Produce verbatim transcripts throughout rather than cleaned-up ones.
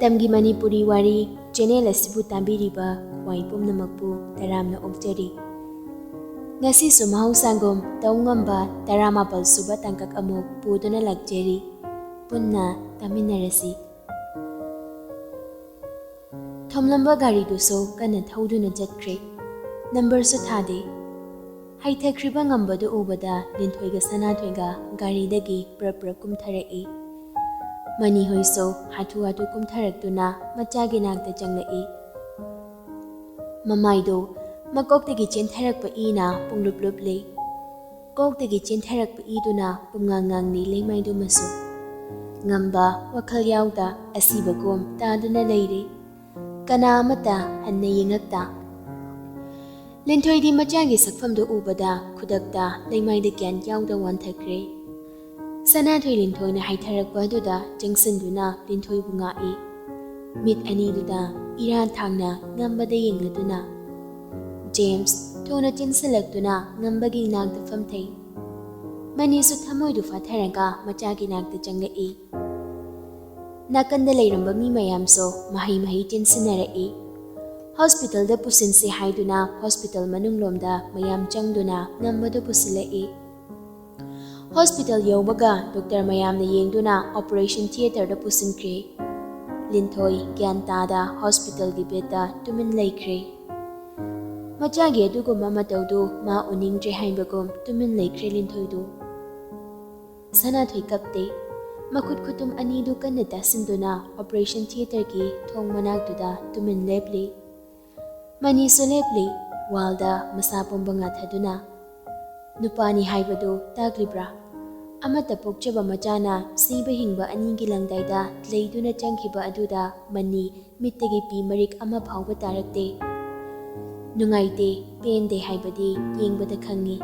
ꯇꯝꯒꯤ ꯃꯅꯤꯄꯨꯔꯤ ꯋꯥꯔꯤ ꯆꯦꯅꯦꯜ ꯑꯁꯤꯕꯨ ꯇꯥꯕꯤꯔꯤꯕ ꯈ꯭ꯋꯥꯏ ꯄꯨꯝꯅꯃꯛꯄꯨ ꯇꯔꯥꯝꯅ ꯑꯣꯛꯆꯔꯤ꯫ ꯉꯁꯤꯁꯨ ꯃꯍꯧꯁꯥꯒꯨꯝ ꯇꯧ ꯉꯝꯕ ꯇꯔꯥꯃꯥꯄꯜ ꯁꯨꯕ ꯇꯥꯡꯀꯛ ꯑꯃꯨꯛ ꯄꯨꯗꯨꯅ ꯂꯥꯛꯆꯔꯤ꯫ ꯄꯨꯟꯅ ꯇꯥꯃꯤꯟꯅꯔꯁꯤ꯫ ꯊꯣꯝꯂꯝꯕ ꯒꯥꯔꯤꯗꯨꯁꯨ ꯀꯟꯅ ꯊꯧꯗꯨꯅ ꯆꯠꯈ꯭ꯔꯦ꯫ ꯅꯝꯕꯔꯁꯨ ꯊꯥꯗꯦ꯫ ꯍꯥꯏꯊꯈ꯭ꯔꯤꯕ ꯉꯝꯕꯗꯨ ꯎꯕꯗ ꯂꯤꯟꯊꯣꯏꯒ ꯁꯅꯥꯊꯣꯏꯒ ꯒꯥꯔꯤꯗꯒꯤ ꯄ꯭ꯔꯞ ꯄ꯭ꯔꯞ ꯀꯨꯝꯊꯔꯛꯏ꯫ ꯃꯅꯤꯍꯣꯏꯁꯨ ꯍꯥꯊꯨ ꯍꯥꯊꯨ ꯀꯨꯝꯊꯔꯛꯇꯨꯅ ꯃꯆꯥꯒꯤ ꯅꯥꯛꯇ ꯆꯪꯂꯛꯏ꯫ ꯃꯃꯥꯏꯗꯨ ꯃꯀꯣꯛꯇꯒꯤ ꯆꯦꯟꯊꯔꯛꯄ ꯏꯅ ꯄꯨꯡꯂꯨꯞ ꯂꯨꯞꯂꯤ꯫ ꯀꯣꯛꯇꯒꯤ ꯆꯦꯟꯊꯔꯛꯄ ꯏꯗꯨꯅ ꯄꯨꯝꯉꯥꯡ ꯉꯥꯡꯂꯤ ꯂꯩꯃꯥꯏꯗꯨꯃꯁꯨ꯫ ꯉꯝꯕ ꯋꯥꯈꯜ ꯌꯥꯎꯗ ꯑꯁꯤꯕꯒꯨꯝ ꯇꯥꯗꯨꯅ ꯂꯩꯔꯤ꯫ ꯀꯅꯥ ꯑꯃꯠꯇ ꯍꯟꯅ ꯌꯦꯡꯉꯛꯇ꯫ ꯂꯤꯟꯊꯣꯏꯗꯤ ꯃꯆꯥꯒꯤ ꯁꯛꯐꯝꯗꯨ ꯎꯕꯗ ꯈꯨꯗꯛꯇ ꯂꯩꯃꯥꯏꯗ ꯒ꯭ꯌꯥꯟ ꯌꯥꯎꯗ ꯋꯥꯟꯊꯈ꯭ꯔꯦ꯫ ꯁꯅꯥꯊꯣꯏ ꯂꯤꯟꯊꯣꯏꯅ ꯍꯥꯏꯊꯔꯛꯄ ꯑꯗꯨꯗ ꯆꯪꯁꯤꯟꯗꯨꯅ ꯂꯤꯟꯊꯣꯏꯕꯨ ꯉꯥꯛꯏ꯫ ꯃꯤꯠ ꯑꯅꯤꯗꯨꯗ ꯏꯔꯥ ꯊꯥꯡꯅ ꯉꯝꯕꯗ ꯌꯦꯡꯂꯗꯨꯅ꯫ ꯖꯦꯝꯁ ꯊꯨꯅ ꯆꯦꯟꯁꯤꯜꯂꯛꯇꯨꯅ ꯉꯝꯕꯒꯤ ꯅꯥꯛꯇ ꯐꯝꯊꯩ꯫ ꯃꯅꯤꯁꯨ ꯊꯃꯣꯏꯗꯨ ꯐꯥꯊꯔꯒ ꯃꯆꯥꯒꯤ ꯅꯥꯛꯇ ꯆꯪꯂꯛꯏ꯫ ꯅꯥꯀꯟꯗ ꯂꯩꯔꯝꯕ ꯃꯤ ꯃꯌꯥꯝꯁꯨ ꯃꯍꯩ ꯃꯍꯩ ꯆꯦꯟꯁꯤꯟꯅꯔꯛꯏ꯫ ꯍꯣꯁꯄꯤꯇꯥꯜꯗ ꯄꯨꯁꯤꯟꯁꯤ ꯍꯥꯏꯗꯨꯅ ꯍꯣꯁꯄꯤꯇꯥꯜ ꯃꯅꯨꯡꯂꯣꯝꯗ ꯃꯌꯥꯝ ꯆꯪꯗꯨꯅ ꯉꯝꯕꯗꯨ ꯄꯨꯁꯤꯜꯂꯛꯏ꯫ ꯍꯣꯁꯄꯤꯇꯥꯜ ꯌꯧꯕꯒ ꯗꯣꯛꯇꯔ ꯃꯌꯥꯝꯅ ꯌꯦꯡꯗꯨꯅ ꯑꯣꯄꯔꯦꯁꯟ ꯊꯤꯌꯦꯇꯔꯗ ꯄꯨꯁꯤꯟꯈ꯭ꯔꯦ꯫ ꯂꯤꯟꯊꯣꯏ ꯒ꯭ꯌꯥꯟ ꯇꯥꯗ ꯍꯣꯁꯄꯤꯇꯥꯜꯒꯤ ꯕꯦꯗꯇ ꯇꯨꯃꯤꯟ ꯂꯩꯈ꯭ꯔꯦ꯫ ꯃꯆꯥꯒꯤ ꯑꯗꯨꯒꯨꯝꯕ ꯃꯇꯧꯗꯨ ꯃꯥ ꯎꯅꯤꯡꯗ꯭ꯔꯦ ꯍꯥꯏꯕꯒꯨꯝ ꯇꯨꯃꯤꯟ ꯂꯩꯈ꯭ꯔꯦ ꯂꯤꯟꯊꯣꯏꯗꯨ꯫ ꯁꯅꯥꯊꯣꯏ ꯀꯞꯇꯦ꯫ ꯃꯈꯨꯠ ꯈꯨꯇꯨꯝ ꯑꯅꯤꯗꯨ ꯀꯟꯅ ꯇꯥꯁꯤꯟꯗꯨꯅ ꯑꯣꯄꯔꯦꯁꯟ ꯊꯤꯌꯦꯇꯔꯒꯤ ꯊꯣꯡ ꯃꯅꯥꯛꯇꯨꯗ ꯇꯨꯃꯤꯟ ꯂꯦꯞꯂꯤ꯫ ꯃꯅꯤꯁꯨ ꯂꯦꯞꯂꯤ꯫ ꯋꯥꯜꯗ ꯃꯁꯥ ꯄꯨꯝꯕ ꯉꯥꯊꯗꯨꯅ꯫ ꯅꯨꯄꯥꯅꯤ ꯍꯥꯏꯕꯗꯨ ꯇꯥꯛꯂꯤꯕ꯭ꯔꯥ? ꯑꯃꯠꯇ ꯄꯣꯛꯆꯕ ꯃꯆꯥꯅ ꯁꯤꯕ ꯍꯤꯡꯕ ꯑꯅꯤꯒꯤ ꯂꯪꯗꯥꯏꯗ ꯂꯩꯗꯨꯅ ꯆꯪꯈꯤꯕ ꯑꯗꯨꯗ ꯃꯅꯤ ꯃꯤꯠꯇꯒꯤ ꯄꯤ ꯃꯔꯤꯛ ꯑꯃ ꯐꯥꯎꯕ ꯇꯥꯔꯛꯇꯦ꯫ ꯅꯨꯡꯉꯥꯏꯇꯦ, ꯄꯦꯟꯗꯦ ꯍꯥꯏꯕꯗꯤ ꯌꯦꯡꯕꯗ ꯈꯪꯉꯤ꯫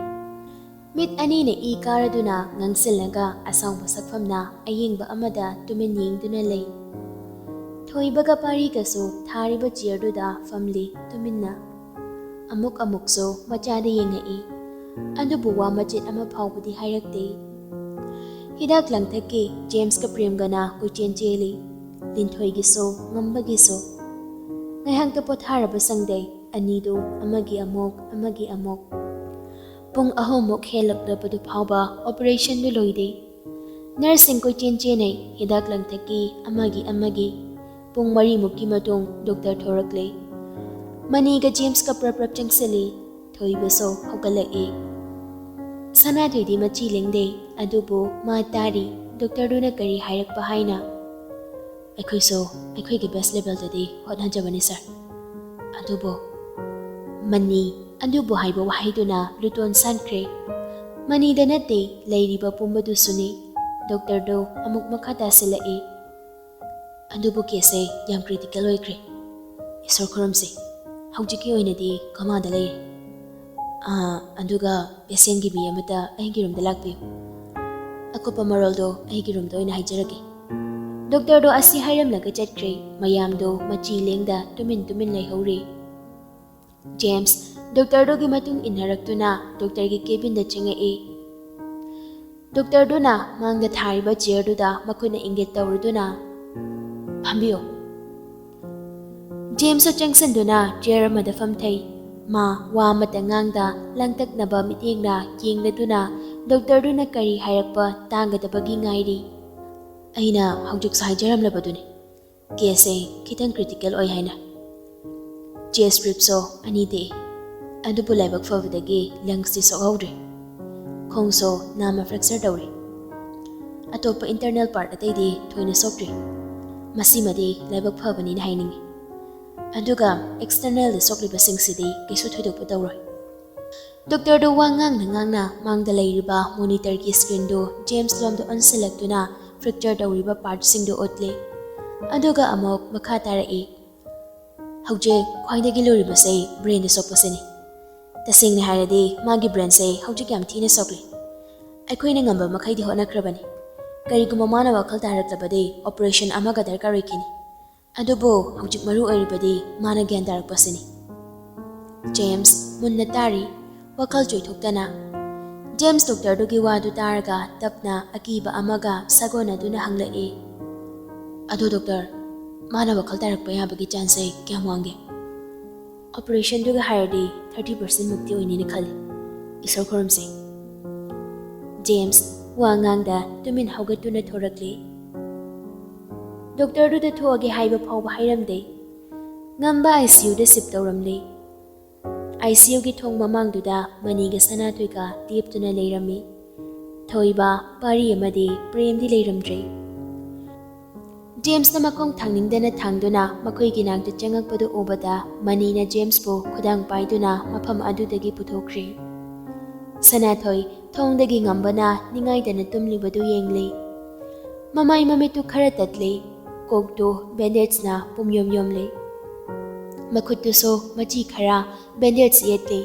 ꯃꯤꯠ ꯑꯅꯤꯅ ꯏ ꯀꯥꯔꯗꯨꯅ ꯉꯥꯡꯁꯤꯜꯂꯒ ꯑꯁꯥꯎꯕ ꯁꯛꯐꯝꯅ ꯑꯌꯦꯡꯕ ꯑꯃꯗ ꯇꯨꯃꯤꯟ ꯌꯦꯡꯗꯨꯅ ꯂꯩ꯫ ꯊꯣꯏꯕꯒ ꯄꯥꯔꯤꯒꯁꯨ ꯊꯥꯔꯤꯕ ꯆꯤꯌꯔꯗꯨꯗ ꯐꯝꯂꯤ ꯇꯨꯃꯤꯟꯅ꯫ ꯑꯃꯨꯛ ꯑꯃꯨꯛꯁꯨ ꯃꯆꯥꯗ ꯌꯦꯡꯉꯛꯏ꯫ ꯑꯗꯨꯕꯨ ꯋꯥ ꯃꯆꯦꯠ ꯑꯃ ꯐꯥꯎꯕꯗꯤ ꯍꯥꯏꯔꯛꯇꯦ꯫ ꯍꯤꯗꯥꯛ ꯂꯥꯡꯊꯛꯀꯤ ꯖꯦꯝꯁꯀ ꯄ꯭ꯔꯦꯝꯒꯅ ꯀꯣꯏꯆꯦꯟ ꯆꯦꯜꯂꯤ꯫ ꯂꯤꯟꯊꯣꯏꯒꯤꯁꯨ ꯉꯝꯕꯒꯤꯁꯨ꯫ ꯉꯥꯏꯍꯥꯛꯇ ꯄꯣꯊꯥꯔꯕ ꯁꯪꯗꯦ꯫ ꯑꯅꯤꯗꯨ ꯑꯃꯒꯤ ꯑꯃꯨꯛ, ꯑꯃꯒꯤ ꯑꯃꯨꯛ꯫ ꯄꯨꯡ ꯑꯍꯨꯝꯃꯨꯛ ꯍꯦꯜꯂꯛꯂꯕꯗꯨ ꯐꯥꯎꯕ ꯑꯣꯄꯔꯦꯁꯟꯗꯨ ꯂꯣꯏꯗꯦ꯫ ꯅꯔꯁꯁꯤꯡ ꯀꯣꯏꯆꯦꯟ ꯆꯦꯟꯅꯩ, ꯍꯤꯗꯥꯛ ꯂꯥꯡꯊꯛꯀꯤ ꯑꯃꯒꯤ ꯑꯃꯒꯤ꯫ ꯄꯨꯡ ꯃꯔꯤꯃꯨꯛꯀꯤ ꯃꯇꯨꯡ ꯗꯣꯛꯇꯔ ꯊꯣꯔꯛꯂꯦ꯫ ꯃꯅꯤꯒ ꯖꯦꯝꯁꯀ ꯄ꯭ꯔꯞ ꯄ꯭ꯔꯞ ꯆꯪꯁꯤꯜꯂꯤ꯫ ꯊꯣꯏꯕꯁꯨ ꯍꯧꯒꯠꯂꯛꯏ꯫ ꯁꯅꯥꯊꯣꯏꯗꯤ ꯃꯆꯤ ꯂꯦꯡꯗꯦ, ꯑꯗꯨꯕꯨ ꯃꯥ ꯇꯥꯔꯤ꯫ ꯗꯣꯛꯇꯔꯗꯨꯅ ꯀꯔꯤ ꯍꯥꯏꯔꯛꯄ ꯍꯥꯏꯅ? "ꯑꯩꯈꯣꯏꯁꯨ ꯑꯩꯈꯣꯏꯒꯤ ꯕꯦꯁ ꯂꯦꯚꯦꯜꯗꯗꯤ ꯍꯣꯠꯅꯖꯕꯅꯤ ꯁꯥꯔ꯫ ꯑꯗꯨꯕꯨ" ꯃꯅꯤ "ꯑꯗꯨꯕꯨ" ꯍꯥꯏꯕ ꯋꯥꯍꯩꯗꯨꯅ ꯂꯨꯇꯣꯟ ꯁꯥꯟꯈ꯭ꯔꯦ꯫ ꯃꯅꯤꯗ ꯅꯠꯇꯦ, ꯂꯩꯔꯤꯕ ꯄꯨꯝꯕꯗꯨꯁꯨꯅꯤ꯫ ꯗꯣꯛꯇꯔꯗꯨ ꯑꯃꯨꯛ ꯃꯈꯥ ꯇꯥꯁꯤꯜꯂꯛꯏ꯫ "ꯑꯗꯨꯕꯨ ꯀꯦꯁꯁꯦ ꯌꯥꯝ ꯀ꯭ꯔꯤꯇꯤꯀꯦꯜ ꯑꯣꯏꯈ꯭ꯔꯦ꯫ ꯏꯁꯣꯔ ꯈꯨꯔꯨꯝꯁꯤ꯫ ꯍꯧꯖꯤꯛꯀꯤ ꯑꯣꯏꯅꯗꯤ ꯀꯣꯃꯥꯗ ꯂꯩꯔꯦ꯫ ꯑꯥ, ꯑꯗꯨꯒ ꯄꯦꯁꯦꯟꯒꯤ ꯃꯤ ꯑꯃꯇ ꯑꯩꯒꯤ ꯔꯨꯝꯗ ꯂꯥꯛꯄꯤꯌꯨ꯫ ꯑꯀꯨꯞꯄ ꯃꯔꯣꯜꯗꯣ ꯑꯩꯒꯤ ꯔꯨꯝꯗ ꯑꯣꯏꯅ ꯍꯥꯏꯖꯔꯒꯦ꯫" ꯗꯣꯛꯇꯔꯗꯣ ꯑꯁꯤ ꯍꯥꯏꯔꯝꯂꯒ ꯆꯠꯈ꯭ꯔꯦ꯫ ꯃꯌꯥꯝꯗꯣ ꯃꯆꯤ ꯂꯦꯡꯗ ꯇꯨꯃꯤꯟ ꯇꯨꯃꯤꯟ ꯂꯩꯍꯧꯔꯦ꯫ ꯖꯦꯝꯁ ꯗꯣꯛꯇꯔꯗꯨꯒꯤ ꯃꯇꯨꯡ ꯏꯟꯅꯔꯛꯇꯨꯅ ꯗꯣꯛꯇꯔꯒꯤ ꯀꯦꯕꯤꯟꯗ ꯆꯪꯉꯛꯏ꯫ ꯗꯣꯛꯇꯔꯗꯨꯅ ꯃꯥꯡꯗ ꯊꯥꯔꯤꯕ ꯆꯤꯌꯔꯗꯨꯗ ꯃꯈꯨꯠꯅ ꯏꯪꯒꯤꯠ ꯇꯧꯔꯗꯨꯅ, "ꯐꯝꯕꯤꯌꯨ꯫" ꯖꯦꯝꯁꯁꯨ ꯆꯪꯁꯤꯟꯗꯨꯅ ꯆꯤꯌꯔ ꯑꯃꯗ ꯐꯝꯊꯩ꯫ ꯃꯥ ꯋꯥ ꯑꯃꯠꯇ ꯉꯥꯡꯗ ꯂꯥꯡꯇꯛꯅꯕ ꯃꯤꯠꯌꯦꯡꯅ ꯌꯦꯡꯂꯗꯨꯅ ꯗꯣꯛꯇꯔꯗꯨꯅ ꯀꯔꯤ ꯍꯥꯏꯔꯛꯄ ꯇꯥꯒꯗꯕꯒꯤ ꯉꯥꯏꯔꯤ꯫ "ꯑꯩꯅ ꯍꯧꯖꯤꯛꯁꯨ ꯍꯥꯏꯖꯔꯝꯂꯕꯗꯨꯅꯤ, ꯀꯦꯁꯁꯦ ꯈꯤꯇꯪ ꯀ꯭ꯔꯤꯇꯤꯀꯦꯜ ꯑꯣꯏ ꯍꯥꯏꯅ꯫ ꯆꯦꯁ ꯔꯤꯞꯁꯁꯨ ꯑꯅꯤ ꯇꯦꯛꯏ, ꯑꯗꯨꯕꯨ ꯂꯥꯏꯕꯛ ꯐꯕꯗꯒꯤ ꯂꯪꯁꯇꯤ ꯁꯣꯛꯍꯧꯗ꯭ꯔꯦ꯫ ꯈꯣꯡꯁꯨ ꯅꯥꯝꯃ ꯐ꯭ꯔꯦꯛꯆꯔ ꯇꯧꯔꯦ꯫ ꯑꯇꯣꯞꯄ ꯏꯟꯇꯔꯅꯦꯜ ꯄꯥꯔꯠ ꯑꯇꯩꯗꯤ ꯊꯣꯏꯅ ꯁꯣꯛꯇ꯭ꯔꯤ꯫ ꯃꯁꯤꯃꯗꯤ ꯂꯥꯏꯕꯛ ꯐꯕꯅꯤꯅ ꯍꯥꯏꯅꯤꯡꯏ꯫ ꯑꯗꯨꯒ ꯑꯦꯛꯁꯇꯔꯅꯦꯜꯗ ꯁꯣꯛꯂꯤꯕꯁꯤꯡꯁꯤꯗꯤ ꯀꯩꯁꯨ ꯊꯣꯏꯗꯣꯛꯄ ꯇꯧꯔꯣꯏ꯫" ꯗꯣꯛꯇꯔꯗꯨ ꯋꯥ ꯉꯥꯡꯅ ꯉꯥꯡꯅ ꯃꯥꯡꯗ ꯂꯩꯔꯤꯕ ꯃꯣꯅꯤꯇꯔꯒꯤ ꯁ꯭ꯀ꯭ꯔꯤꯟꯗꯨ ꯖꯦꯝꯁ ꯂꯣꯝꯗ ꯑꯣꯟꯁꯤꯜꯂꯛꯇꯨꯅ ꯐ꯭ꯔꯦꯛꯆꯔ ꯇꯧꯔꯤꯕ ꯄꯥꯔꯠꯁꯤꯡꯗꯨ ꯎꯠꯂꯤ꯫ ꯑꯗꯨꯒ ꯑꯃꯨꯛ ꯃꯈꯥ ꯇꯥꯔꯛꯏ꯫ "ꯍꯧꯖꯤꯛ ꯈ꯭ꯋꯥꯏꯗꯒꯤ ꯂꯨꯔꯤꯕꯁꯦ ꯕ꯭ꯔꯦꯟꯗ ꯁꯣꯛꯄꯁꯤꯅꯤ꯫ ꯇꯁꯦꯡꯅ ꯍꯥꯏꯔꯗꯤ ꯃꯥꯒꯤ ꯕ꯭ꯔꯦꯟꯁꯦ ꯍꯧꯖꯤꯛ ꯌꯥꯝ ꯊꯤꯅ ꯁꯣꯛꯂꯤ꯫ ꯑꯩꯈꯣꯏꯅ ꯉꯝꯕ ꯃꯈꯩꯗꯤ ꯍꯣꯠꯅꯈ꯭ꯔꯕꯅꯤ꯫ ꯀꯔꯤꯒꯨꯝꯕ ꯃꯥꯅ ꯋꯥꯈꯜ ꯇꯥꯔꯛꯂꯕꯗꯤ ꯑꯣꯄꯔꯦꯁꯟ ꯑꯃꯒ ꯗꯔꯀꯥꯔ ꯑꯣꯏꯈꯤꯅꯤ꯫ ꯑꯗꯨꯕꯨ ꯍꯧꯖꯤꯛ ꯃꯔꯨ ꯑꯣꯏꯔꯤꯕꯗꯤ ꯃꯥꯅ ꯒ꯭ꯌꯥꯟ ꯇꯥꯔꯛꯄꯁꯤꯅꯤ꯫" ꯖꯦꯝꯁ ꯃꯨꯟꯅ ꯇꯥꯔꯤ, ꯋꯥꯈꯜ ꯆꯣꯏꯊꯣꯛꯇꯅ꯫ ꯖꯦꯝꯁ ꯗꯣꯛꯇꯔꯗꯨꯒꯤ ꯋꯥꯗꯨ ꯇꯥꯔꯒ ꯇꯞꯅ ꯑꯀꯤꯕ ꯑꯃꯒ ꯁꯥꯒꯣꯟꯅꯗꯨꯅ ꯍꯪꯂꯛꯏ, ꯑꯗꯣ ꯗꯣꯛꯇꯔ, ꯃꯥꯅ ꯋꯥꯈꯜ ꯇꯥꯔꯛꯄ ꯌꯥꯕꯒꯤ ꯆꯥꯟꯁꯁꯦ ꯀꯌꯥꯝ ꯋꯥꯡꯒꯦ? ꯑꯣꯄꯔꯦꯁꯟꯗꯨꯒ ꯍꯥꯏꯔꯗꯤ ꯊꯥꯔꯇꯤ ꯄꯥꯔꯁꯦꯟ ꯃꯨꯛꯇꯤ ꯑꯣꯏꯅꯤꯅ ꯈꯜꯂꯤ꯫ ꯏꯁꯣꯔ ꯈꯨꯔꯨꯝꯁꯦ꯫ ꯖꯦꯝꯁ ꯋꯥ ꯉꯥꯡꯗ ꯇꯨꯃꯤꯟ ꯍꯧꯒꯠꯇꯨꯅ ꯊꯣꯔꯛꯂꯦ꯫ ꯗꯣꯛꯇꯔꯗꯨꯗ ꯊꯣꯛꯑꯒꯦ ꯍꯥꯏꯕ ꯐꯥꯎꯕ ꯍꯥꯏꯔꯝꯗꯦ꯫ ꯉꯝꯕ ꯑꯥꯏ ꯁꯤ ꯌꯨꯗ ꯁꯤꯞ ꯇꯧꯔꯝꯂꯦ꯫ ꯑꯥꯏ ꯁꯤ ꯌꯨꯒꯤ ꯊꯣꯡ ꯃꯃꯥꯡꯗꯨꯗ ꯃꯅꯤꯒ ꯁꯅꯥꯊꯣꯏꯒ ꯂꯦꯞꯇꯨꯅ ꯂꯩꯔꯝꯃꯤ꯫ ꯊꯣꯏꯕ, ꯄꯥꯔꯤ ꯑꯃꯗꯤ ꯄ꯭ꯔꯦꯝꯗꯤ ꯂꯩꯔꯝꯗ꯭ꯔꯦ꯫ ꯖꯦꯝꯁꯅ ꯃꯈꯣꯡ ꯊꯥꯡꯅꯤꯡꯗꯅ ꯊꯥꯡꯗꯨꯅ ꯃꯈꯣꯏꯒꯤ ꯅꯥꯛꯇ ꯆꯪꯉꯛꯄꯗꯨ ꯎꯕꯗ ꯃꯅꯤꯅ ꯖꯦꯝꯁꯄꯨ ꯈꯨꯗꯥꯡ ꯄꯥꯏꯗꯨꯅ ꯃꯐꯝ ꯑꯗꯨꯗꯒꯤ ꯄꯨꯊꯣꯛꯈ꯭ꯔꯦ꯫ ꯁꯅꯥꯊꯣꯏ ꯊꯣꯡꯗꯒꯤ ꯉꯝꯕꯅ ꯅꯤꯡꯉꯥꯏꯗꯅ ꯇꯨꯝꯂꯤꯕꯗꯨ ꯌꯦꯡꯂꯤ꯫ ꯃꯃꯥꯏ ꯃꯃꯤꯠꯇꯨ ꯈꯔ ꯇꯠꯂꯤ꯫ ꯀꯣꯛꯇꯨ ꯕꯦꯟꯗꯦꯖꯅ ꯄꯨꯝꯌꯣꯝ ꯌꯣꯝꯂꯤ꯫ ꯃꯈꯨꯠꯇꯨꯁꯨ ꯃꯆꯤ ꯈꯔ ꯕꯦꯟꯗꯦꯖ ꯌꯦꯠꯂꯤ꯫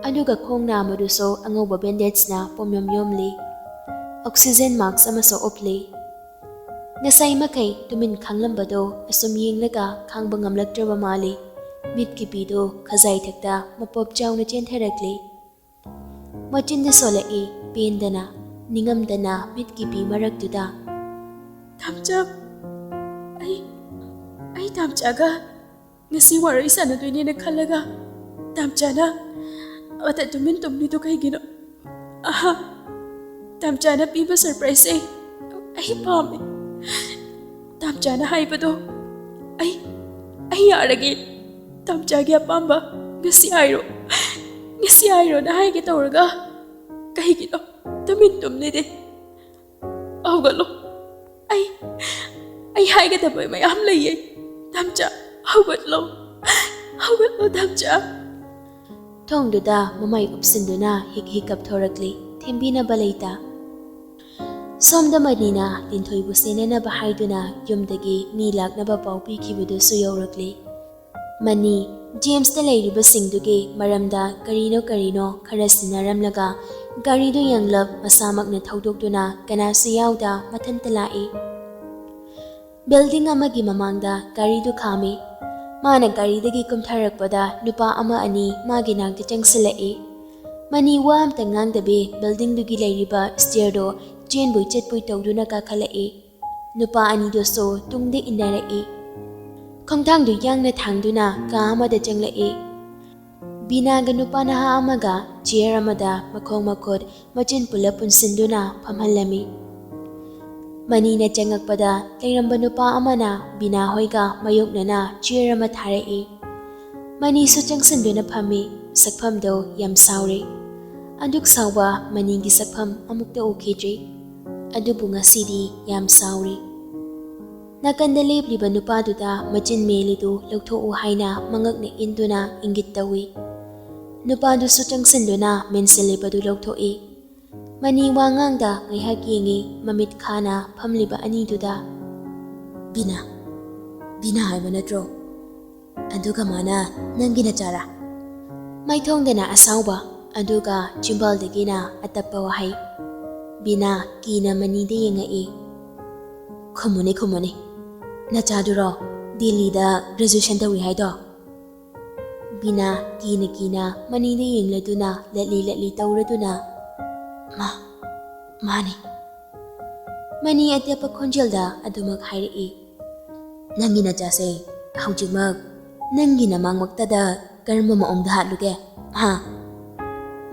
ꯑꯗꯨꯒ ꯈꯣꯡ ꯅꯥꯝꯃꯗꯨꯁꯨ ꯑꯉꯧꯕ ꯕꯦꯟꯗꯦꯖꯅ ꯄꯨꯝꯌꯣꯝ ꯌꯣꯝꯂꯤ꯫ ꯑꯣꯛꯁꯤꯖꯦꯟ ꯃꯥꯛꯁ ꯑꯃꯁꯨ ꯎꯞꯂꯤ꯫ ꯉꯁꯥꯏ ꯃꯈꯩ ꯇꯨꯃꯤꯟ ꯈꯥꯡꯂꯝꯕꯗꯣ ꯑꯁꯨꯝ ꯌꯦꯡꯂꯒ ꯈꯥꯡꯕ ꯉꯝꯂꯛꯇ꯭ꯔꯕ ꯃꯥꯜꯂꯤ꯫ ꯃꯤꯠꯀꯤ ꯄꯤꯗꯨ ꯈꯖꯥꯏꯊꯛꯇ ꯃꯄꯣꯞ ꯆꯥꯎꯅ ꯆꯦꯟꯊꯔꯛꯂꯤ꯫ ꯃꯆꯤꯟꯗ ꯁꯣꯜꯂꯛꯏ, ꯄꯦꯟꯗꯅ, ꯅꯤꯡꯉꯝꯗꯅ ꯃꯤꯠꯀꯤ ꯄꯤ ꯃꯔꯛꯇꯨꯗ꯫ "ꯇꯥꯝꯆꯥ, ꯑꯩ, ꯑꯩ ꯇꯥꯝꯆꯥꯒ ꯉꯁꯤ ꯋꯥꯔꯤ ꯁꯥꯟꯅꯗꯣꯏꯅꯦꯅ ꯈꯜꯂꯒ ꯇꯥꯝꯆꯥꯅ ꯑꯃꯇ ꯇꯨꯃꯤꯟ ꯇꯨꯝꯂꯤꯗꯨ ꯀꯩꯒꯤꯅꯣ? ꯑꯍꯥ, ꯇꯥꯝꯆꯥꯅ ꯄꯤꯕ ꯁꯔꯄ꯭ꯔꯥꯏꯖꯁꯦ ꯑꯩ ꯄꯥꯝꯃꯦ꯫ ꯇꯥꯝꯆꯥꯅ ꯍꯥꯏꯕꯗꯣ ꯑꯩ, ꯑꯩ ꯌꯥꯔꯒꯦ꯫ ꯇꯥꯝꯆꯥꯒꯤ ꯑꯄꯥꯝꯕ ꯉꯁꯤ ꯍꯥꯏꯔꯣ, ꯉꯁꯤ ꯍꯥꯏꯔꯣꯅ ꯍꯥꯏꯒꯦ ꯇꯧꯔꯒ ꯀꯩꯒꯤꯅꯣ ꯇꯨꯃꯤꯟ ꯇꯨꯝꯂꯤꯗꯤ? ꯍꯧꯒꯠꯂꯣ꯫ ꯑꯩ, ꯑꯩ ꯍꯥꯏꯒꯗꯕ ꯃꯌꯥꯝ ꯂꯩꯌꯦ꯫ ꯇꯥꯝꯆꯥ, ꯍꯧꯒꯠꯂꯣ꯫ ꯍꯧꯒꯠꯂꯣ, ꯇꯥꯝꯆꯥ꯫" ꯊꯣꯡꯗꯨꯗ ꯃꯃꯥꯏ ꯎꯞꯁꯤꯟꯗꯨꯅ ꯍꯤꯛ ꯍꯤꯛ ꯀꯞꯊꯣꯔꯛꯂꯤ꯫ ꯊꯦꯝꯕꯤꯅꯕ ꯂꯩꯇ꯫ ꯁꯣꯝꯗ ꯃꯅꯤꯅ ꯂꯤꯟꯊꯣꯏꯕꯨ ꯁꯦꯟꯅꯅꯕ ꯍꯥꯏꯗꯨꯅ ꯌꯨꯝꯗꯒꯤ ꯃꯤ ꯂꯥꯛꯅꯕ ꯄꯥꯎ ꯄꯤꯈꯤꯕꯗꯨꯁꯨ ꯌꯧꯔꯛꯂꯤ꯫ ꯃꯅꯤ, ꯖꯦꯝꯁꯇ ꯂꯩꯔꯤꯕꯁꯤꯡꯗꯨꯒꯤ ꯃꯔꯝꯗ ꯀꯔꯤꯅꯣ ꯀꯔꯤꯅꯣ ꯈꯔ ꯁꯤꯟꯅꯔꯝꯂꯒ ꯒꯥꯔꯤꯗꯨ ꯌꯥꯡꯂꯞ ꯃꯁꯥꯃꯛꯅ ꯊꯧꯗꯣꯛꯇꯨꯅ ꯀꯅꯥꯁꯨ ꯌꯥꯎꯗ ꯃꯊꯟꯇ ꯂꯥꯛꯏ꯫ ꯕꯤꯜꯗꯤꯡ ꯑꯃꯒꯤ ꯃꯃꯥꯡꯗ ꯒꯥꯔꯤꯗꯨ ꯈꯥꯝꯃꯤ꯫ ꯃꯥꯅ ꯒꯥꯔꯤꯗꯒꯤ ꯀꯨꯝꯊꯔꯛꯄꯗ ꯅꯨꯄꯥ ꯑꯃ ꯑꯅꯤ ꯃꯥꯒꯤ ꯅꯥꯛꯇ ꯆꯪꯁꯤꯜꯂꯛꯏ꯫ ꯃꯅꯤ ꯋꯥ ꯑꯝꯇ ꯉꯥꯡꯗꯕꯤ ꯕꯤꯜꯗꯤꯡꯗꯨꯒꯤ ꯂꯩꯔꯤꯕ ꯁ꯭ꯇꯤꯌꯔꯗꯣ ꯆꯦꯟꯕꯣꯏ ꯆꯠꯄꯣꯏ ꯇꯧꯗꯨꯅ ꯀꯥꯈꯠꯂꯛꯏ꯫ ꯅꯨꯄꯥ ꯑꯅꯤꯗꯨꯁꯨ ꯇꯨꯡꯗ ꯏꯟꯅꯔꯛꯏ꯫ ꯈꯣꯡꯊꯥꯡꯗꯨ ꯌꯥꯡꯅ ꯊꯥꯡꯗꯨꯅ ꯀꯥ ꯑꯃꯗ ꯆꯪꯂꯛꯏ꯫ ꯕꯤꯅꯥꯒ ꯅꯨꯄꯥ ꯅꯍꯥ ꯑꯃꯒ ꯆꯤꯌꯔ ꯑꯃꯗ ꯃꯈꯣꯡ ꯃꯈꯨꯠ ꯃꯆꯤꯟ ꯄꯨꯂꯞ ꯄꯨꯟꯁꯤꯟꯗꯨꯅ ꯐꯝꯍꯜꯂꯝꯃꯤ꯫ ꯃꯅꯤꯅ ꯆꯪꯉꯛꯄꯗ ꯂꯩꯔꯝꯕ ꯅꯨꯄꯥ ꯑꯃꯅ ꯕꯤꯅꯥ ꯍꯣꯏꯒ ꯃꯥꯌꯣꯛꯅꯅ ꯆꯤꯌꯔ ꯑꯃ ꯊꯥꯔꯛꯏ꯫ ꯃꯅꯤꯁꯨ ꯆꯪꯁꯤꯟꯗꯨꯅ ꯐꯝꯃꯤ꯫ ꯁꯛꯐꯝꯗꯣ ꯌꯥꯝ ꯁꯥꯎꯔꯤ꯫ ꯑꯗꯨꯛ ꯁꯥꯎꯕ ꯃꯅꯤꯒꯤ ꯁꯛꯐꯝ ꯑꯃꯨꯛꯇ ꯎꯈꯤꯗ꯭ꯔꯤ꯫ ꯑꯗꯨꯕꯨ ꯉꯁꯤꯗꯤ ꯌꯥꯝ ꯁꯥꯎꯔꯤ꯫ ꯅꯥꯀꯟꯗ ꯂꯦꯞꯂꯤꯕ ꯅꯨꯄꯥꯗꯨꯗ ꯃꯆꯤꯟ ꯃꯦꯜꯂꯤꯗꯨ ꯂꯧꯊꯣꯛꯎ ꯍꯥꯏꯅ ꯃꯉꯛꯅ ꯏꯟꯗꯨꯅ ꯏꯪꯒꯤꯠ ꯇꯧꯏ꯫ ꯅꯨꯄꯥꯗꯨꯁꯨ ꯆꯪꯁꯤꯟꯗꯨꯅ ꯃꯦꯟꯁꯤꯜꯂꯤꯕꯗꯨ ꯂꯧꯊꯣꯛꯏ꯫ ꯃꯅꯤ ꯋꯥꯉꯥꯡꯗ ꯉꯥꯏꯍꯥꯛ ꯌꯦꯡꯉꯤ ꯃꯃꯤꯠ ꯈꯥꯅ ꯐꯝꯂꯤꯕ ꯑꯅꯤꯗꯨꯗ꯫ "ꯕꯤꯅꯥ, ꯕꯤꯅꯥ ꯍꯥꯏꯕ ꯅꯠꯇ꯭ꯔꯣ? ꯑꯗꯨꯒ ꯃꯥꯅ ꯅꯪꯒꯤ ꯅꯆꯥꯔꯥ?" ꯃꯥꯏꯊꯣꯡꯗꯅ ꯑꯁꯥꯎꯕ, ꯑꯗꯨꯒ ꯆꯤꯝꯕꯥꯜꯗꯒꯤꯅ ꯑꯇꯞꯄ ꯋꯥꯍꯩ꯫ ꯕꯤꯅꯥ ꯀꯤꯅ ꯃꯅꯤꯗ ꯌꯦꯡꯉꯛꯏ꯫ "ꯈꯨꯝꯃꯨꯅꯦ, ꯈꯨꯝꯃꯨꯅꯦ꯫ ꯅꯆꯥꯗꯨꯔꯣ ꯗꯤꯜꯂꯤꯗ ꯒ꯭ꯔꯦꯖꯨꯑꯦꯁꯟ ꯇꯧꯔꯤ ꯍꯥꯏꯗꯣ?" ꯕꯤꯅꯥ ꯀꯤꯅ ꯀꯤꯅ ꯃꯅꯤꯗ ꯌꯦꯡꯂꯗꯨꯅ ꯂꯠꯂꯤ ꯂꯠꯂꯤ ꯇꯧꯔꯗꯨꯅ, "ꯃꯥ, ꯃꯥꯅꯤ꯫" ꯃꯅꯤ ꯑꯇꯦꯞꯄ ꯈꯣꯟꯖꯦꯜꯗ ꯑꯗꯨꯃꯛ ꯍꯥꯏꯔꯛꯏ꯫ "ꯅꯪꯒꯤ ꯅꯆꯥꯁꯦ ꯍꯧꯖꯤꯛꯃꯛ ꯅꯪꯒꯤ ꯅꯃꯥꯡꯃꯛꯇꯗ ꯀꯔꯝꯕ ꯃꯑꯣꯡꯗ ꯍꯥꯠꯂꯨꯒꯦ, ꯍꯥ?"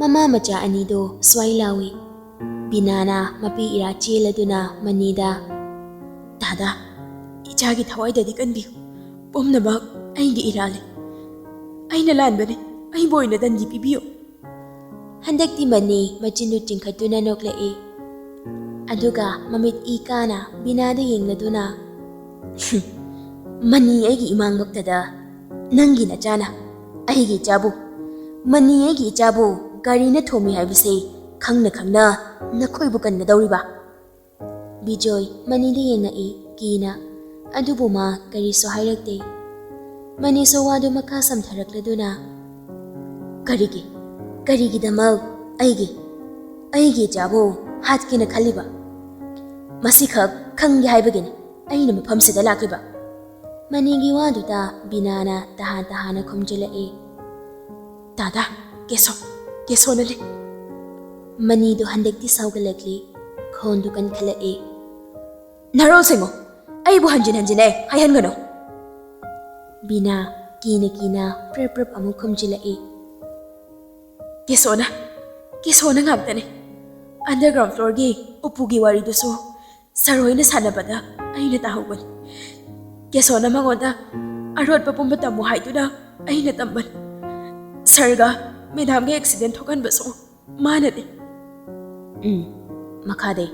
ꯃꯃꯥ ꯃꯆꯥ ꯑꯅꯤꯗꯣ ꯁ꯭ꯋꯥꯏ ꯂꯥꯎꯏ꯫ ꯕꯤꯅꯥꯅ ꯃꯄꯤ ꯏꯔꯥ ꯆꯦꯜꯂꯗꯨꯅ ꯃꯅꯤꯗ, "ꯗꯥꯗꯥ, ꯏꯆꯥꯒꯤ ꯊꯋꯥꯏꯗꯗꯤ ꯀꯟꯕꯤꯌꯨ꯫ ꯄꯨꯝꯅꯃꯛ ꯑꯩꯒꯤ ꯏꯔꯥꯜꯅꯤ꯫ ꯑꯩꯅ ꯂꯥꯟꯕꯅꯤ꯫ ꯑꯩꯕꯨ ꯑꯣꯏꯅ ꯗꯟꯗꯤ ꯄꯤꯕꯤꯌꯨ꯫" ꯍꯟꯗꯛꯇꯤ ꯃꯅꯤ ꯃꯆꯤꯟꯗꯨ ꯆꯤꯡꯈꯠꯇꯨꯅ ꯅꯣꯛꯂꯛꯏ꯫ ꯑꯗꯨꯒ ꯃꯃꯤꯠ ꯏ ꯀꯥꯅ ꯕꯤꯅꯥꯗ ꯌꯦꯡꯂꯗꯨꯅ, "ꯃꯅꯤ ꯑꯩꯒꯤ ꯏꯃꯥꯡꯃꯛꯇꯗ ꯅꯪꯒꯤ ꯅꯆꯥꯅ ꯑꯩꯒꯤ ꯏꯆꯥꯕꯨ, ꯃꯅꯤ ꯑꯩꯒꯤ ꯏꯆꯥꯕꯨ ꯒꯥꯔꯤꯅ ꯊꯣꯝꯃꯤ ꯍꯥꯏꯕꯁꯦ ꯈꯪꯅ ꯈꯪꯅ ꯅꯈꯣꯏꯕꯨ ꯀꯟꯒꯗꯧꯔꯤꯕ?" ꯕꯤꯖꯣꯏ ꯃꯅꯤꯗ ꯌꯦꯡꯉꯛꯏ, ꯀꯤꯅ꯫ ꯑꯗꯨꯕꯨ ꯃꯥ ꯀꯔꯤꯁꯨ ꯍꯥꯏꯔꯛꯇꯦ꯫ ꯃꯅꯤꯁꯨ ꯋꯥꯗꯨ ꯃꯈꯥ ꯁꯝꯊꯔꯛꯂꯗꯨꯅ, "ꯀꯔꯤꯒꯤ, ꯀꯔꯤꯒꯤꯗꯃꯛ ꯑꯩꯒꯤ, ꯑꯩꯒꯤ ꯏꯆꯥꯕꯨ ꯍꯥꯠꯀꯦꯅ ꯈꯜꯂꯤꯕ? ꯃꯁꯤꯈꯛ ꯈꯪꯒꯦ ꯍꯥꯏꯕꯒꯤꯅꯤ ꯑꯩꯅ ꯃꯐꯝꯁꯤꯗ ꯂꯥꯛꯂꯤꯕ꯫" ꯃꯅꯤꯒꯤ ꯋꯥꯗꯨꯗ ꯕꯤꯅꯥꯅ ꯇꯍꯥꯟ ꯇꯍꯥꯟꯅ ꯈꯨꯝꯖꯤꯜꯂꯛꯏ, "ꯗꯥꯗꯥ, ꯀꯦꯁꯣ, ꯀꯦꯁꯣꯅ ꯂꯩ꯫" ꯃꯅꯤꯗꯨ ꯍꯟꯗꯛꯇꯤ ꯁꯥꯎꯒꯠꯂꯛꯂꯤ, ꯈꯣꯟꯗꯨ ꯀꯟꯈꯠꯂꯛꯏ꯫ ꯅꯔꯣꯜꯁꯤꯡꯉꯣ, ꯑꯩꯕꯨ ꯍꯟꯖꯤꯟ ꯍꯟꯖꯤꯟ ꯑꯩ ꯍꯥꯏꯍꯟꯒꯅꯨ꯫ ꯕꯤꯅꯥ ꯀꯤꯅ ꯀꯤꯅ ꯄ꯭ꯔꯞ ꯄ꯭ꯔꯞ ꯑꯃꯨꯛ ꯈꯨꯝꯖꯤꯜꯂꯛꯏ꯫ ꯀꯦꯁꯣꯅ, ꯀꯦꯁꯣꯅ ꯉꯥꯛꯇꯅꯤ꯫ Underground floorꯒꯤ ꯎꯄꯨꯒꯤ ꯋꯥꯔꯤꯗꯨꯁꯨ ꯁꯔ ꯍꯣꯏꯅ ꯁꯥꯟꯅꯕꯗ ꯑꯩꯅ ꯇꯥꯍꯧꯕꯅꯤ꯫ ꯀꯦꯁꯣꯅ ꯃꯉꯣꯟꯗ ꯑꯔꯣꯠꯄ ꯄꯨꯝꯕ ꯇꯝꯃꯨ ꯍꯥꯏꯗꯨꯅ ꯑꯩꯅ ꯇꯝꯕꯅꯤ꯫ ꯁꯔꯒ ꯃꯦꯗꯥꯝꯒ accident ꯊꯣꯛꯍꯟꯕꯁꯨ ꯃꯥꯅꯅꯤ꯫ ꯎꯝ, ꯃꯈꯥꯗꯤ?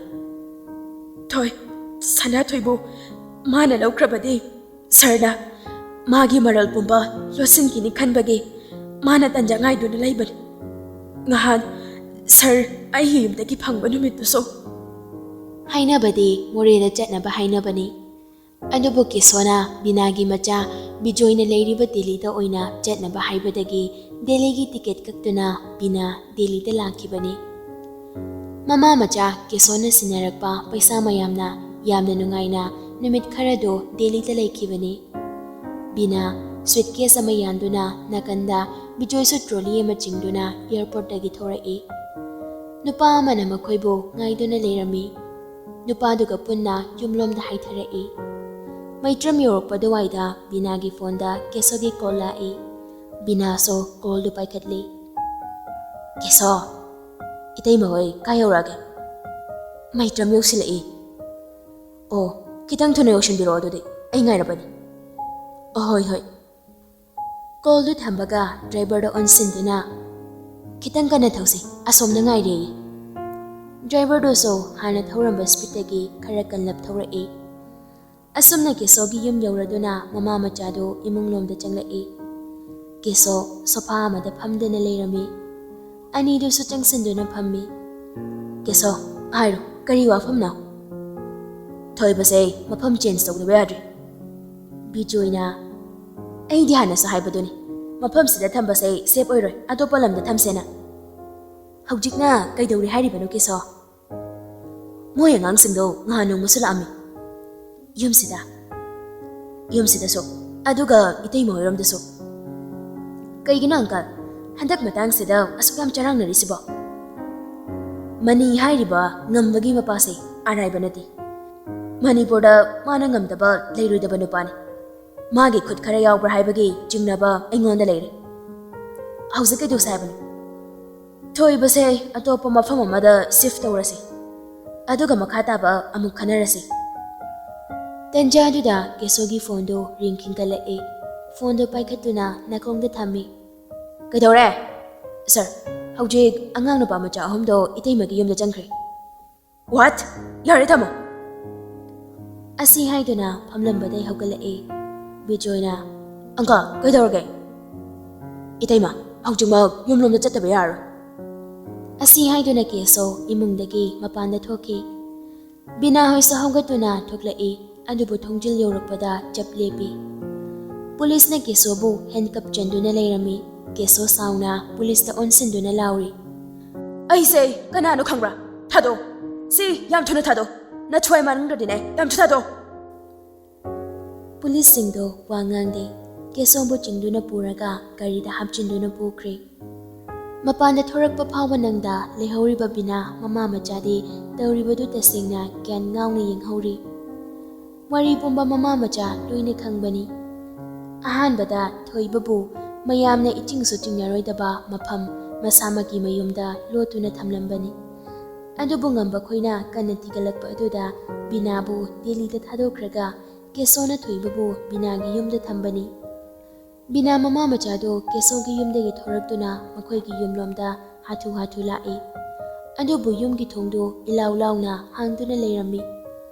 ꯊꯣꯏ, ꯁꯅꯥꯊꯣꯏꯕꯨ ꯃꯥꯅ ꯂꯧꯈ꯭ꯔꯕꯗꯤ ꯁꯔꯅ ꯃꯥꯒꯤ ꯃꯔꯜ ꯄꯨꯝꯕ ꯂꯣꯠꯁꯤꯟꯈꯤꯅꯤ ꯈꯟꯕꯒꯤ ꯃꯥꯅ ꯇꯟꯖꯥ ꯉꯥꯏꯗꯨꯅ ꯂꯩꯕꯅꯤ꯫ ꯉꯍꯥꯟ ꯁꯔ ꯑꯩꯒꯤ ꯌꯨꯝꯗꯒꯤ ꯐꯪꯕ ꯅꯨꯃꯤꯠꯇꯨꯁꯨ꯫ ꯍꯥꯏꯅꯕꯗꯤ ꯃꯣꯔꯦꯗ ꯆꯠꯅꯕ ꯍꯥꯏꯅꯕꯅꯤ꯫ ꯑꯗꯨꯕꯨ ꯀꯦꯁꯣꯅ ꯕꯤꯅꯥꯒꯤ ꯃꯆꯥ ꯕꯤꯖꯣꯏꯅ ꯂꯩꯔꯤꯕ ꯗꯦꯜꯂꯤꯗ ꯑꯣꯏꯅ ꯆꯠꯅꯕ ꯍꯥꯏꯕꯗꯒꯤ ꯗꯦꯜꯂꯤꯒꯤ ꯇꯤꯀꯦꯠ ꯀꯛꯇꯨꯅ ꯕꯤꯅꯥ ꯗꯦꯜꯂꯤꯗ ꯂꯥꯛꯈꯤꯕꯅꯤ꯫ ꯃꯃꯥ ꯃꯆꯥ ꯀꯦꯁꯣꯅ ꯁꯤꯟꯅꯔꯛꯄ ꯄꯩꯁꯥ ꯃꯌꯥꯝꯅ ꯌꯥꯝꯅ ꯅꯨꯡꯉꯥꯏꯅ ꯅꯨꯃꯤꯠ ꯈꯔꯗꯣ ꯗꯦꯜꯂꯤꯗ ꯂꯩꯈꯤꯕꯅꯤ꯫ ꯕꯤꯅꯥ suitcase ꯑꯃ ꯌꯥꯟꯗꯨꯅ ꯅꯥꯀꯟꯗ ꯕꯤꯖꯣꯏꯁꯨ trolley ꯑꯃ ꯆꯤꯡꯗꯨꯅ airportꯇꯒꯤ ꯊꯣꯔꯛꯏ꯫ ꯅꯨꯄꯥ ꯑꯃꯅ ꯃꯈꯣꯏꯕꯨ ꯉꯥꯏꯗꯨꯅ ꯂꯩꯔꯝꯃꯤ꯫ ꯅꯨꯄꯥꯗꯨꯒ ꯄꯨꯟꯅ ꯌꯨꯝꯂꯣꯝꯗ ꯍꯥꯏꯊꯔꯛꯏ꯫ ꯃꯩꯇ꯭ꯔꯝ ꯌꯧꯔꯛꯄ ꯑꯗꯨꯋꯥꯏꯗ ꯕꯤꯅꯥꯒꯤ phoneꯗ ꯀꯦꯁꯣꯒꯤ call ꯂꯥꯛꯏ꯫ ꯕꯤꯅꯥꯁꯨ callꯗꯨ ꯄꯥꯏꯈꯠꯂꯤ꯫ ꯀꯦꯁꯣ, ꯏꯇꯩꯃ ꯍꯣꯏ ꯀꯥꯏ ꯌꯧꯔꯛꯑꯒꯦ? ꯃꯩꯇ꯭ꯔꯝ ꯌꯧꯁꯤꯜꯂꯛꯏ꯫ ꯑꯣ, ꯈꯤꯇꯪ ꯊꯨꯅ ꯌꯧꯁꯤꯟꯕꯤꯔꯛꯑꯣ ꯑꯗꯨꯗꯤ, ꯑꯩ ꯉꯥꯏꯔꯕꯅꯤ꯫ ꯑꯍꯣꯏ ꯍꯣꯏ꯫ Callꯗꯨ ꯊꯝꯕꯒ driverꯗ ꯑꯣꯟꯁꯤꯟꯗꯨꯅ, "ꯈꯤꯇꯪ ꯀꯟꯅ ꯊꯧꯁꯤ, ꯑꯁꯣꯝꯅ ꯉꯥꯏꯔꯦꯌꯦ꯫" Driverꯗꯨꯁꯨ ꯍꯥꯟꯅ ꯊꯧꯔꯝꯕ speedꯇꯒꯤ ꯈꯔ ꯀꯟꯂꯞ ꯊꯧꯔꯛꯏ꯫ ꯑꯁꯨꯝꯅ ꯀꯦꯁꯣꯒꯤ ꯌꯨꯝ ꯌꯧꯔꯗꯨꯅ ꯃꯃꯥ ꯃꯆꯥꯗꯨ ꯏꯃꯨꯡꯂꯣꯝꯗ ꯆꯪꯂꯛꯏ꯫ ꯀꯦꯁꯣ sofa ꯑꯃꯗ ꯐꯝꯗꯨꯅ ꯂꯩꯔꯝꯃꯤ꯫ ꯑꯅꯤꯗꯨꯁꯨ ꯆꯪꯁꯤꯟꯗꯨꯅ ꯐꯝꯃꯤ꯫ "ꯀꯦꯁꯣ, ꯍꯥꯏꯔꯣ, ꯀꯔꯤ ꯋꯥꯐꯝꯅꯣ?" "ꯊꯣꯏꯕꯁꯦ ꯃꯐꯝ change ꯇꯧꯗꯕ ꯌꯥꯗ꯭ꯔꯦ꯫" ꯕꯤꯖꯣꯏꯅ, "ꯑꯩꯗꯤ ꯍꯥꯟꯅꯁꯨ ꯍꯥꯏꯕꯗꯨꯅꯤ, ꯃꯐꯝꯁꯤꯗ ꯊꯝꯕꯁꯦ safe ꯑꯣꯏꯔꯣꯏ, ꯑꯇꯣꯞꯄ ꯂꯝꯗ ꯊꯝꯁꯦꯅ꯫" "ꯍꯧꯖꯤꯛꯅ ꯀꯩꯗꯧꯔꯤ ꯍꯥꯏꯔꯤꯕꯅꯣ ꯀꯦꯁꯣ?" "ꯃꯣꯏ ꯑꯉꯥꯡꯁꯤꯡꯗꯣ ꯉꯍꯥꯟ ꯅꯣꯡꯃꯁꯨ ꯂꯥꯛꯑꯝꯃꯤ ꯌꯨꯝꯁꯤꯗ꯫" "ꯌꯨꯝꯁꯤꯗꯁꯨ? ꯑꯗꯨꯒ ꯏꯇꯩꯃ ꯍꯣꯏꯔꯣꯝꯗꯁꯨ?" "ꯀꯩꯒꯤꯅꯣ uncle, ꯍꯟꯗꯛ ꯃꯇꯥꯡꯁꯤꯗ ꯑꯁꯨꯛ ꯌꯥꯝ ꯆꯔꯥꯡꯅꯔꯤꯁꯤꯕꯣ?" "ꯃꯅꯤ ꯍꯥꯏꯔꯤꯕ ꯉꯝꯕꯒꯤ ꯃꯄꯥꯁꯦ ꯑꯔꯥꯏꯕ ꯅꯠꯇꯦ꯫ ꯃꯅꯤꯄꯨꯔꯗ ꯃꯥꯅ ꯉꯝꯗꯕ ꯂꯩꯔꯣꯏꯗꯕ ꯅꯨꯄꯥꯅꯤ꯫ ꯃꯥꯒꯤ ꯈꯨꯠ ꯈꯔ ꯌꯥꯎꯕ꯭ꯔꯥ ꯍꯥꯏꯕꯒꯤ ꯆꯤꯡꯅꯕ ꯑꯩꯉꯣꯟꯗ ꯂꯩꯔꯦ꯫ ꯍꯧꯖꯤꯛ ꯀꯩꯗꯧꯁꯦ ꯍꯥꯏꯕꯅꯣ? ꯊꯣꯏꯕꯁꯦ ꯑꯇꯣꯞꯄ ꯃꯐꯝ ꯑꯃꯗ ꯁꯤꯐ ꯇꯧꯔꯁꯤ, ꯑꯗꯨꯒ ꯃꯈꯥ ꯇꯥꯕ ꯑꯃꯨꯛ ꯈꯟꯅꯔꯁꯤ꯫ ꯇꯟꯖꯥꯗꯨꯗ ꯀꯦꯁꯣꯒꯤ ꯐꯣꯟꯗꯨ ꯔꯤꯡ ꯈꯤꯟꯒꯠꯂꯛꯑꯦ꯫ ꯐꯣꯟꯗꯨ ꯄꯥꯏꯈꯠꯇꯨꯅ ꯅꯥꯀꯣꯡꯗ ꯊꯝꯃꯤ꯫ "ꯀꯩꯗꯧꯔꯦ?" "ꯁꯥꯔ, ꯍꯧꯖꯤꯛ ꯑꯉꯥꯡ ꯅꯨꯄꯥ ꯃꯆꯥ ꯑꯍꯨꯝꯗꯣ ꯏꯇꯩꯃꯒꯤ ꯌꯨꯝꯗ ꯆꯪꯈ꯭ꯔꯦ꯫" "ꯋꯥꯠ? ꯌꯥꯔꯦ, ꯊꯝꯃꯣ!" ꯑꯁꯤ ꯍꯥꯏꯗꯨꯅ ꯐꯝꯂꯝꯕꯗꯩ ꯍꯧꯒꯠꯂꯛꯑꯦ꯫ ꯕꯤꯖꯣꯏꯅ, "ꯑꯪꯀꯜ, ꯀꯩꯗꯧꯔꯒꯦ?" "ꯏꯇꯩꯃ, ꯍꯧꯖꯤꯛꯃꯛ ꯌꯨꯝꯂꯣꯝꯗ ꯆꯠꯇꯕ ꯌꯥꯔꯣꯏ꯫" ꯑꯁꯤ ꯍꯥꯏꯗꯨꯅ ꯀꯦꯁꯣ ꯏꯃꯨꯡꯗꯒꯤ ꯃꯄꯥꯟꯗ ꯊꯣꯛꯈꯤ꯫ ꯕꯤꯅꯥ ꯍꯣꯏꯁꯨ ꯍꯧꯒꯠꯇꯨꯅ ꯊꯣꯛꯂꯛꯏ, ꯑꯗꯨꯕꯨ ꯊꯣꯡꯖꯤꯜ ꯌꯧꯔꯛꯄꯗ ꯆꯞ ꯂꯦꯞꯄꯤ꯫ ꯄꯨꯂꯤꯁꯅ ꯀꯦꯁꯣꯕꯨ ꯍꯦꯟꯀꯞ ꯆꯟꯗꯨꯅ ꯂꯩꯔꯝꯃꯤ꯫ ꯀꯦꯁꯣ ꯁꯥꯎꯅ ꯄꯨꯂꯤꯁꯇ ꯑꯣꯟꯁꯤꯟꯗꯨꯅ ꯂꯥꯎꯔꯤ꯫ "ꯑꯩꯁꯦ ꯀꯅꯥꯅꯣ ꯈꯪꯕ꯭ꯔꯥ? ꯊꯥꯗꯣꯛ꯫ ꯁꯤ ꯌꯥꯝ ꯊꯨꯅ ꯊꯥꯗꯣꯛ꯫ ꯅꯊ꯭ꯋꯥꯏ ꯃꯥꯡꯗ꯭ꯔꯗꯤꯅꯦ, ꯌꯥꯝ ꯊꯨꯅ ꯊꯥꯗꯣꯛ꯫" ꯄꯨꯂꯤꯁꯁꯤꯡꯗꯣ ꯋꯥ ꯉꯥꯡꯗꯦ꯫ ꯀꯦꯁꯣꯕꯨ ꯆꯤꯡꯗꯨꯅ ꯄꯨꯔꯒ ꯒꯥꯔꯤꯗ ꯍꯥꯞꯆꯤꯟꯗꯨꯅ ꯄꯨꯈ꯭ꯔꯦ꯫ ꯃꯄꯥꯟꯗ ꯊꯣꯔꯛꯄ ꯐꯥꯎꯕ ꯅꯪꯗ ꯂꯩꯍꯧꯔꯤꯕ ꯕꯤꯅꯥ ꯃꯃꯥ ꯃꯆꯥꯗꯤ ꯇꯧꯔꯤꯕꯗꯨ ꯇꯁꯦꯡꯅ ꯒ꯭ꯌꯥꯟ ꯉꯥꯎꯅ ꯌꯦꯡꯍꯧꯔꯤ꯫ ꯋꯥꯔꯤ ꯄꯨꯝꯕ ꯃꯃꯥ ꯃꯆꯥ ꯂꯣꯏꯅ ꯈꯪꯕꯅꯤ꯫ ꯑꯍꯥꯟꯕꯗ ꯊꯣꯏꯕꯕꯨ ꯃꯌꯥꯝꯅ ꯏꯆꯤꯡꯁꯨ ꯆꯤꯡꯅꯔꯣꯏꯗꯕ ꯃꯐꯝ ꯃꯁꯥꯃꯛꯀꯤ ꯃꯌꯨꯝꯗ ꯂꯣꯠꯇꯨꯅ ꯊꯝꯂꯝꯕꯅꯤ꯫ ꯑꯗꯨꯕꯨ ꯉꯝꯕ ꯈꯣꯏꯅ ꯀꯟꯅ ꯊꯤꯒꯠꯂꯛꯄ ꯑꯗꯨꯗ ꯕꯤꯅꯥꯕꯨ ꯗꯦꯜꯂꯤꯗ ꯊꯥꯗꯣꯛꯈ꯭ꯔꯒ ꯀꯦꯁꯣꯅ ꯊꯣꯏꯕꯕꯨ ꯕꯤꯅꯥꯒꯤ ꯌꯨꯝꯗ ꯊꯝꯕꯅꯤ꯫ ꯕꯤꯅꯥ ꯃꯃꯥ ꯃꯆꯥꯗꯨ ꯀꯦꯁꯣꯒꯤ ꯌꯨꯝꯗꯒꯤ ꯊꯣꯔꯛꯇꯨꯅ ꯃꯈꯣꯏꯒꯤ ꯌꯨꯝꯂꯣꯝꯗ ꯍꯥꯊꯨ ꯍꯥꯊꯨ ꯂꯥꯛꯏ꯫ ꯑꯗꯨꯕꯨ ꯌꯨꯝꯒꯤ ꯊꯣꯡꯗꯨ ꯏꯂꯥꯎ ꯂꯥꯎꯅ ꯍꯥꯡꯗꯨꯅ ꯂꯩꯔꯝꯃꯤ꯫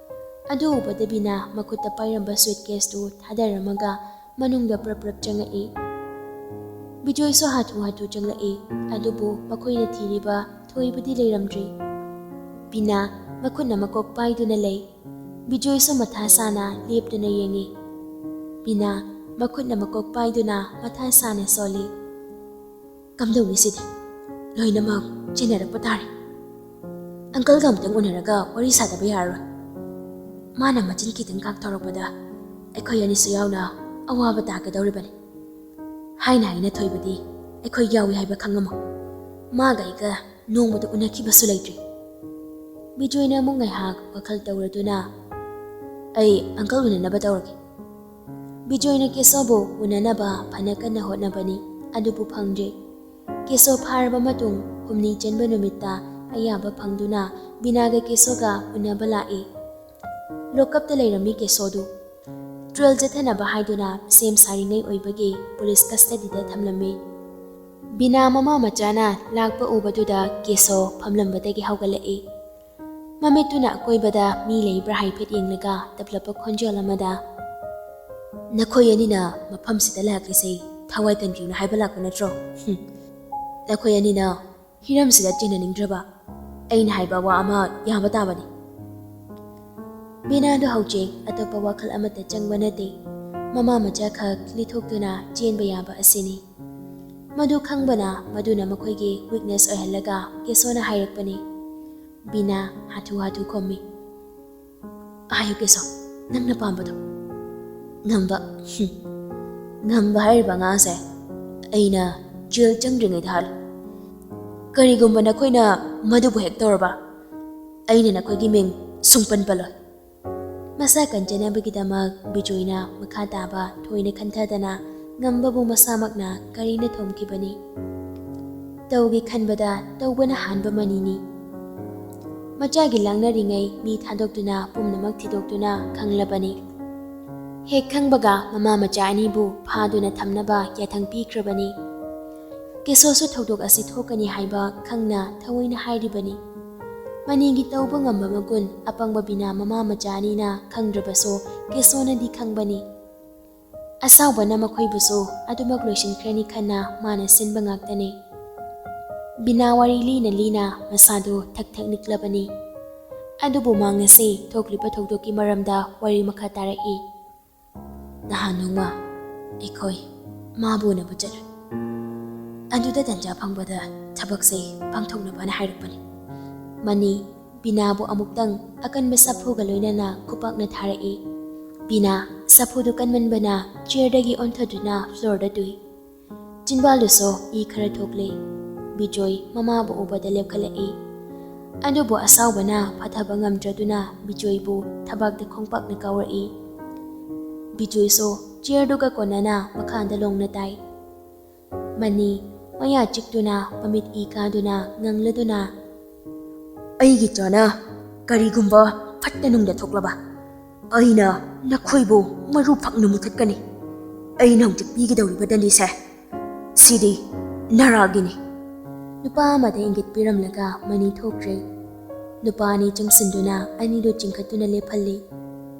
ꯑꯗꯨ ꯎꯕꯗ ꯕꯤꯅꯥ ꯃꯈꯨꯠꯇ ꯄꯥꯏꯔꯝꯕ ꯁꯨꯠꯀꯦꯁꯇꯨ ꯊꯥꯗꯔꯝꯃꯒ ꯃꯅꯨꯡꯗ ꯄ꯭ꯔꯞ ꯄ꯭ꯔꯞ ꯆꯪꯉꯛꯏ꯫ ꯕꯤꯖꯣꯏꯁꯨ ꯍꯥꯊꯨ ꯍꯥꯊꯨ ꯆꯪꯂꯛꯏ, ꯑꯗꯨꯕꯨ ꯃꯈꯣꯏꯅ ꯊꯤꯔꯤꯕ ꯊꯣꯏꯕꯗꯤ ꯂꯩꯔꯝꯗ꯭ꯔꯤ꯫ ꯕꯤꯅꯥ ꯃꯈꯨꯠꯅ ꯃꯀꯣꯛ ꯄꯥꯏꯗꯨꯅ ꯂꯩ꯫ ꯕꯤꯖꯣꯏꯁꯨ ꯃꯊꯥ ꯁꯥꯅ ꯂꯦꯞꯇꯨꯅ ꯌꯦꯡꯏ꯫ ꯕꯤꯅꯥ ꯃꯈꯨꯠꯅ ꯃꯀꯣꯛ ꯄꯥꯏꯗꯨꯅ ꯃꯊꯥ ꯁꯥꯅ ꯁꯣꯜꯂꯤ꯫ "ꯀꯝꯗꯧꯅꯤ ꯁꯤꯗꯤ? ꯂꯣꯏꯅꯃꯛ ꯆꯦꯟꯅꯔꯛꯄ ꯇꯥꯔꯦ꯫ ꯑꯪꯀꯜꯒ ꯑꯃꯨꯛꯇꯪ ꯎꯅꯔꯒ ꯋꯥꯔꯤ ꯁꯥꯗꯕ ꯌꯥꯔꯔꯣꯏ꯫ ꯃꯥꯅ ꯃꯆꯤꯟ ꯈꯤꯇꯪ ꯀꯥꯛꯊꯧꯔꯛꯄꯗ ꯑꯩꯈꯣꯏ ꯑꯅꯤꯁꯨ ꯌꯥꯎꯅ ꯑꯋꯥꯕ ꯇꯥꯒꯗꯧꯔꯤꯕꯅꯤ꯫ ꯍꯥꯏꯅ ꯍꯥꯏꯅ ꯊꯣꯏꯕꯗꯤ ꯑꯩꯈꯣꯏ ꯌꯥꯎꯏ ꯍꯥꯏꯕ ꯈꯪꯉꯝꯃꯣ꯫ ꯃꯥꯒ ꯑꯩꯒ ꯅꯣꯡꯃꯇ ꯎꯅꯈꯤꯕꯁꯨ ꯂꯩꯇ꯭ꯔꯤ꯫" ꯕꯤꯖꯣꯏꯅ ꯑꯃꯨꯛ ꯉꯥꯏꯍꯥꯛ ꯋꯥꯈꯜ ꯇꯧꯔꯗꯨꯅ, ꯑꯩ ꯑꯪꯀꯜ ꯎꯅꯅꯕ ꯇꯧꯔꯒꯦ꯫ ꯕꯤꯖꯣꯏꯅ ꯀꯦꯁꯣꯕꯨ ꯎꯅꯅꯕ ꯐꯅ ꯀꯟꯅ ꯍꯣꯠꯅꯕꯅꯤ, ꯑꯗꯨꯕꯨ ꯐꯪꯗ꯭ꯔꯦ꯫ ꯀꯦꯁꯣ ꯐꯥꯔꯕ ꯃꯇꯨꯡ ꯍꯨꯝꯅꯤ ꯆꯟꯕ ꯅꯨꯃꯤꯠꯇ ꯑꯌꯥꯕ ꯐꯪꯗꯨꯅ ꯕꯤꯅꯥꯒ ꯀꯦꯁꯣꯒ ꯎꯅꯕ ꯂꯥꯛꯏ꯫ ꯂꯣꯀꯞꯇ ꯂꯩꯔꯝꯃꯤ ꯀꯦꯁꯣꯗꯨ꯫ ꯇ꯭ꯔꯦꯜ ꯆꯠꯊꯅꯕ ꯍꯥꯏꯗꯨꯅ ꯁꯦꯝ ꯁꯥꯔꯤꯉꯩ ꯑꯣꯏꯕꯒꯤ ꯄꯨꯂꯤꯁ ꯀꯁꯇꯗꯤꯗ ꯊꯝꯂꯝꯃꯤ꯫ ꯕꯤꯅꯥ ꯃꯃꯥ ꯃꯆꯥꯅ ꯂꯥꯛꯄ ꯎꯕꯗꯨꯗ ꯀꯦꯁꯣ ꯐꯝꯂꯝꯕꯗꯒꯤ ꯍꯧꯒꯠꯂꯛꯏ꯫ ꯃꯃꯤꯠꯇꯨꯅ ꯑꯀꯣꯏꯕꯗ ꯃꯤ ꯂꯩꯕ꯭ꯔꯥ ꯍꯥꯏꯐꯦꯠ ꯌꯦꯡꯂꯒ ꯇꯞꯂꯕ ꯈꯣꯟꯖꯦꯜ ꯑꯃꯗ, "ꯅꯈꯣꯏ ꯑꯅꯤꯅ ꯃꯐꯝꯁꯤꯗ ꯂꯥꯛꯂꯤꯁꯦ ꯊꯋꯥꯏ ꯀꯟꯕꯤꯌꯨꯅ ꯍꯥꯏꯕ ꯂꯥꯛꯄ ꯅꯠꯇ꯭ꯔꯣ? ꯍꯨꯝ꯫ ꯅꯈꯣꯏ ꯑꯅꯤꯅ ꯍꯤꯔꯝꯁꯤꯗ ꯆꯦꯟꯅꯅꯤꯡꯗ꯭ꯔꯕ? ꯑꯩꯅ ꯍꯥꯏꯕ ꯋꯥ ꯑꯃ ꯌꯥꯕ ꯇꯥꯕꯅꯤ꯫" ꯕꯤꯅꯥꯗꯨ ꯍꯧꯖꯤꯛ ꯑꯇꯣꯞꯄ ꯋꯥꯈꯜ ꯑꯃꯠꯇ ꯆꯪꯕ ꯅꯠꯇꯦ꯫ ꯃꯃꯥ ꯃꯆꯥ ꯈꯛ ꯂꯤꯊꯣꯛꯇꯨꯅ ꯆꯦꯟꯕ ꯌꯥꯕ ꯑꯁꯤꯅꯤ꯫ ꯃꯗꯨ ꯈꯪꯕꯅ ꯃꯗꯨꯅ ꯃꯈꯣꯏꯒꯤ ꯋꯤꯛꯅꯦꯁ ꯑꯣꯏꯍꯜꯂꯒ ꯀꯦꯁꯣꯅ ꯍꯥꯏꯔꯛꯄꯅꯤ꯫ ꯕꯤꯅꯥ ꯍꯥꯊꯨ ꯍꯥꯊꯨ ꯈꯨꯝꯃꯤ꯫ "ꯍꯥꯏꯌꯨ ꯀꯦꯁꯣ, ꯅꯪꯅ ꯄꯥꯝꯕꯗꯣ꯫" "ꯉꯝꯕ? ꯍꯨꯝ꯫ ꯉꯝꯕ ꯍꯥꯏꯔꯤꯕ ꯑꯉꯥꯡꯁꯦ ꯑꯩꯅ ꯖꯦꯜ ꯆꯪꯗ꯭ꯔꯤꯉꯩꯗ ꯍꯥꯠꯂꯨ꯫ ꯀꯔꯤꯒꯨꯝꯕ ꯅꯈꯣꯏꯅ ꯃꯗꯨꯕꯨ ꯍꯦꯛ ꯇꯧꯔꯕ, ꯑꯩꯅ ꯅꯈꯣꯏꯒꯤ ꯃꯤꯡ ꯁꯨꯡꯄꯟ ꯄꯜꯂꯣꯏ꯫" ꯃꯁꯥ ꯀꯟꯖꯅꯕꯒꯤꯗꯃꯛ ꯕꯤꯖꯣꯏꯅ ꯃꯈꯥ ꯇꯥꯕ ꯊꯣꯏꯅ ꯈꯟꯊꯗꯅ ꯉꯝꯕꯕꯨ ꯃꯁꯥꯃꯛꯅ ꯀꯔꯤꯅ ꯊꯣꯝꯈꯤꯕꯅꯤ꯫ ꯇꯧꯒꯦ ꯈꯟꯕꯗ ꯇꯧꯕꯅ ꯍꯥꯟꯕ ꯃꯅꯤꯅꯤ꯫ ꯃꯆꯥꯒꯤ ꯂꯥꯡꯅꯔꯤꯉꯩ ꯃꯤ ꯊꯥꯗꯣꯛꯇꯨꯅ ꯄꯨꯝꯅꯃꯛ ꯊꯤꯗꯣꯛꯇꯨꯅ ꯈꯪꯂꯕꯅꯤ꯫ ꯍꯦꯛ ꯈꯪꯕꯒ ꯃꯃꯥ ꯃꯆꯥ ꯑꯅꯤꯕꯨ ꯐꯥꯗꯨꯅ ꯊꯝꯅꯕ ꯌꯥꯊꯪ ꯄꯤꯈ꯭ꯔꯕꯅꯤ꯫ ꯀꯦꯁꯣꯁꯨ ꯊꯧꯗꯣꯛ ꯑꯁꯤ ꯊꯣꯛꯀꯅꯤ ꯍꯥꯏꯕ ꯈꯪꯅ ꯊꯑꯣꯏꯅ ꯍꯥꯏꯔꯤꯕꯅꯤ꯫ ꯃꯅꯤꯒꯤ ꯇꯧꯕ ꯉꯝꯕ ꯃꯒꯨꯟ ꯑꯄꯪꯕ ꯕꯤꯅꯥ ꯃꯃꯥ ꯃꯆꯥ ꯑꯅꯤꯅ ꯈꯪꯗ꯭ꯔꯕꯁꯨ ꯀꯦꯁꯣꯅꯗꯤ ꯈꯪꯕꯅꯤ꯫ ꯑꯁꯥꯎꯕꯅ ꯃꯈꯣꯏꯕꯨꯁꯨ ꯑꯗꯨꯃꯛ ꯂꯣꯏꯁꯤꯟꯈ꯭ꯔꯅꯤ ꯈꯟꯅ ꯃꯥꯅ ꯁꯤꯟꯕ ꯉꯥꯛꯇꯅꯤ꯫ ꯕꯤꯅꯥ ꯋꯥꯔꯤ ꯂꯤꯅ ꯂꯤꯅ ꯃꯁꯥꯗꯨ ꯊꯛ ꯊꯛ ꯅꯤꯛꯂꯕꯅꯤ꯫ ꯑꯗꯨꯕꯨ ꯃꯥ ꯉꯁꯤ ꯊꯣꯛꯂꯤꯕ ꯊꯧꯗꯣꯛꯀꯤ ꯃꯔꯝꯗ ꯋꯥꯔꯤ ꯃꯈꯥ ꯇꯥꯔꯛꯏ꯫ ꯅꯍꯥꯟ ꯅꯣꯡꯃ ꯑꯩꯈꯣꯏ ꯃꯥꯕꯨ ꯎꯅꯕ ꯆꯠꯂꯨꯏ꯫ ꯑꯗꯨꯗ ꯇꯟꯖꯥ ꯐꯪꯕꯗ ꯊꯕꯛꯁꯦ ꯄꯥꯡꯊꯣꯛꯅꯕꯅ ꯍꯥꯏꯔꯛꯄꯅꯤ꯫ ꯃꯅꯤ ꯕꯤꯅꯥꯕꯨ ꯑꯃꯨꯛꯇꯪ ꯑꯀꯟꯕ ꯁꯥꯐꯨꯒ ꯂꯣꯏꯅꯅ ꯈꯨꯄꯥꯛꯅ ꯊꯥꯔꯛꯏ꯫ ꯕꯤꯅꯥ ꯁꯥꯐꯨꯗꯨ ꯀꯟꯃꯟꯕꯅ ꯆꯤꯌꯔꯗꯒꯤ ꯑꯣꯟꯊꯗꯨꯅ ꯐ꯭ꯂꯣꯔꯗ ꯇꯨꯏ꯫ ꯆꯤꯟꯕꯥꯜꯗꯨꯁꯨ ꯏ ꯈꯔ ꯊꯣꯛꯂꯦ꯫ ꯕꯤꯖꯣꯏ ꯃꯃꯥꯕꯨ ꯎꯕꯗ ꯂꯦꯞꯈꯠꯂꯛꯏ꯫ ꯑꯗꯨꯕꯨ ꯑꯁꯥꯎꯕꯅ ꯐꯊꯕ ꯉꯝꯗ꯭ꯔꯗꯨꯅ ꯕꯤꯖꯣꯏꯕꯨ ꯊꯕꯥꯛꯇ ꯈꯣꯡꯄꯥꯛꯅ ꯀꯥꯎꯔꯛꯏ꯫ ꯕꯤꯖꯣꯏꯁꯨ ꯆꯤꯌꯔꯗꯨꯒ ꯀꯣꯟꯅꯅ ꯃꯈꯥꯗ ꯂꯣꯡꯅ ꯇꯥꯏ꯫ ꯃꯅꯤ ꯃꯌꯥ ꯆꯤꯛꯇꯨꯅ ꯃꯃꯤꯠ ꯏ ꯀꯥꯗꯨꯅ ꯉꯪꯂꯗꯨꯅ, "ꯑꯩꯒꯤ ꯆꯥꯅ ꯀꯔꯤꯒꯨꯝꯕ ꯐꯠꯇ ꯅꯨꯡꯗ ꯊꯣꯛꯂꯕ, ꯑꯩꯅ ꯅꯈꯣꯏꯕꯨ ꯃꯔꯨ ꯐꯛꯅ ꯃꯨꯊꯠꯀꯅꯤ꯫ ꯑꯩꯅ ꯍꯧꯖꯤꯛ ꯄꯤꯒꯗꯧꯔꯤꯕ ꯗꯟꯗꯤꯁꯦ, ꯁꯤꯗꯤ ꯅꯔꯥꯒꯤꯅꯤ꯫" ꯅꯨꯄꯥ ꯑꯃꯗ ꯏꯪꯒꯤꯠ ꯄꯤꯔꯝꯂꯒ ꯃꯅꯤ ꯊꯣꯛꯈ꯭ꯔꯦ꯫ ꯅꯨꯄꯥ ꯑꯅꯤ ꯆꯪꯁꯤꯟꯗꯨꯅ ꯑꯅꯤꯗꯨ ꯆꯤꯡꯈꯠꯇꯨꯅ ꯂꯦꯞꯍꯜꯂꯤ꯫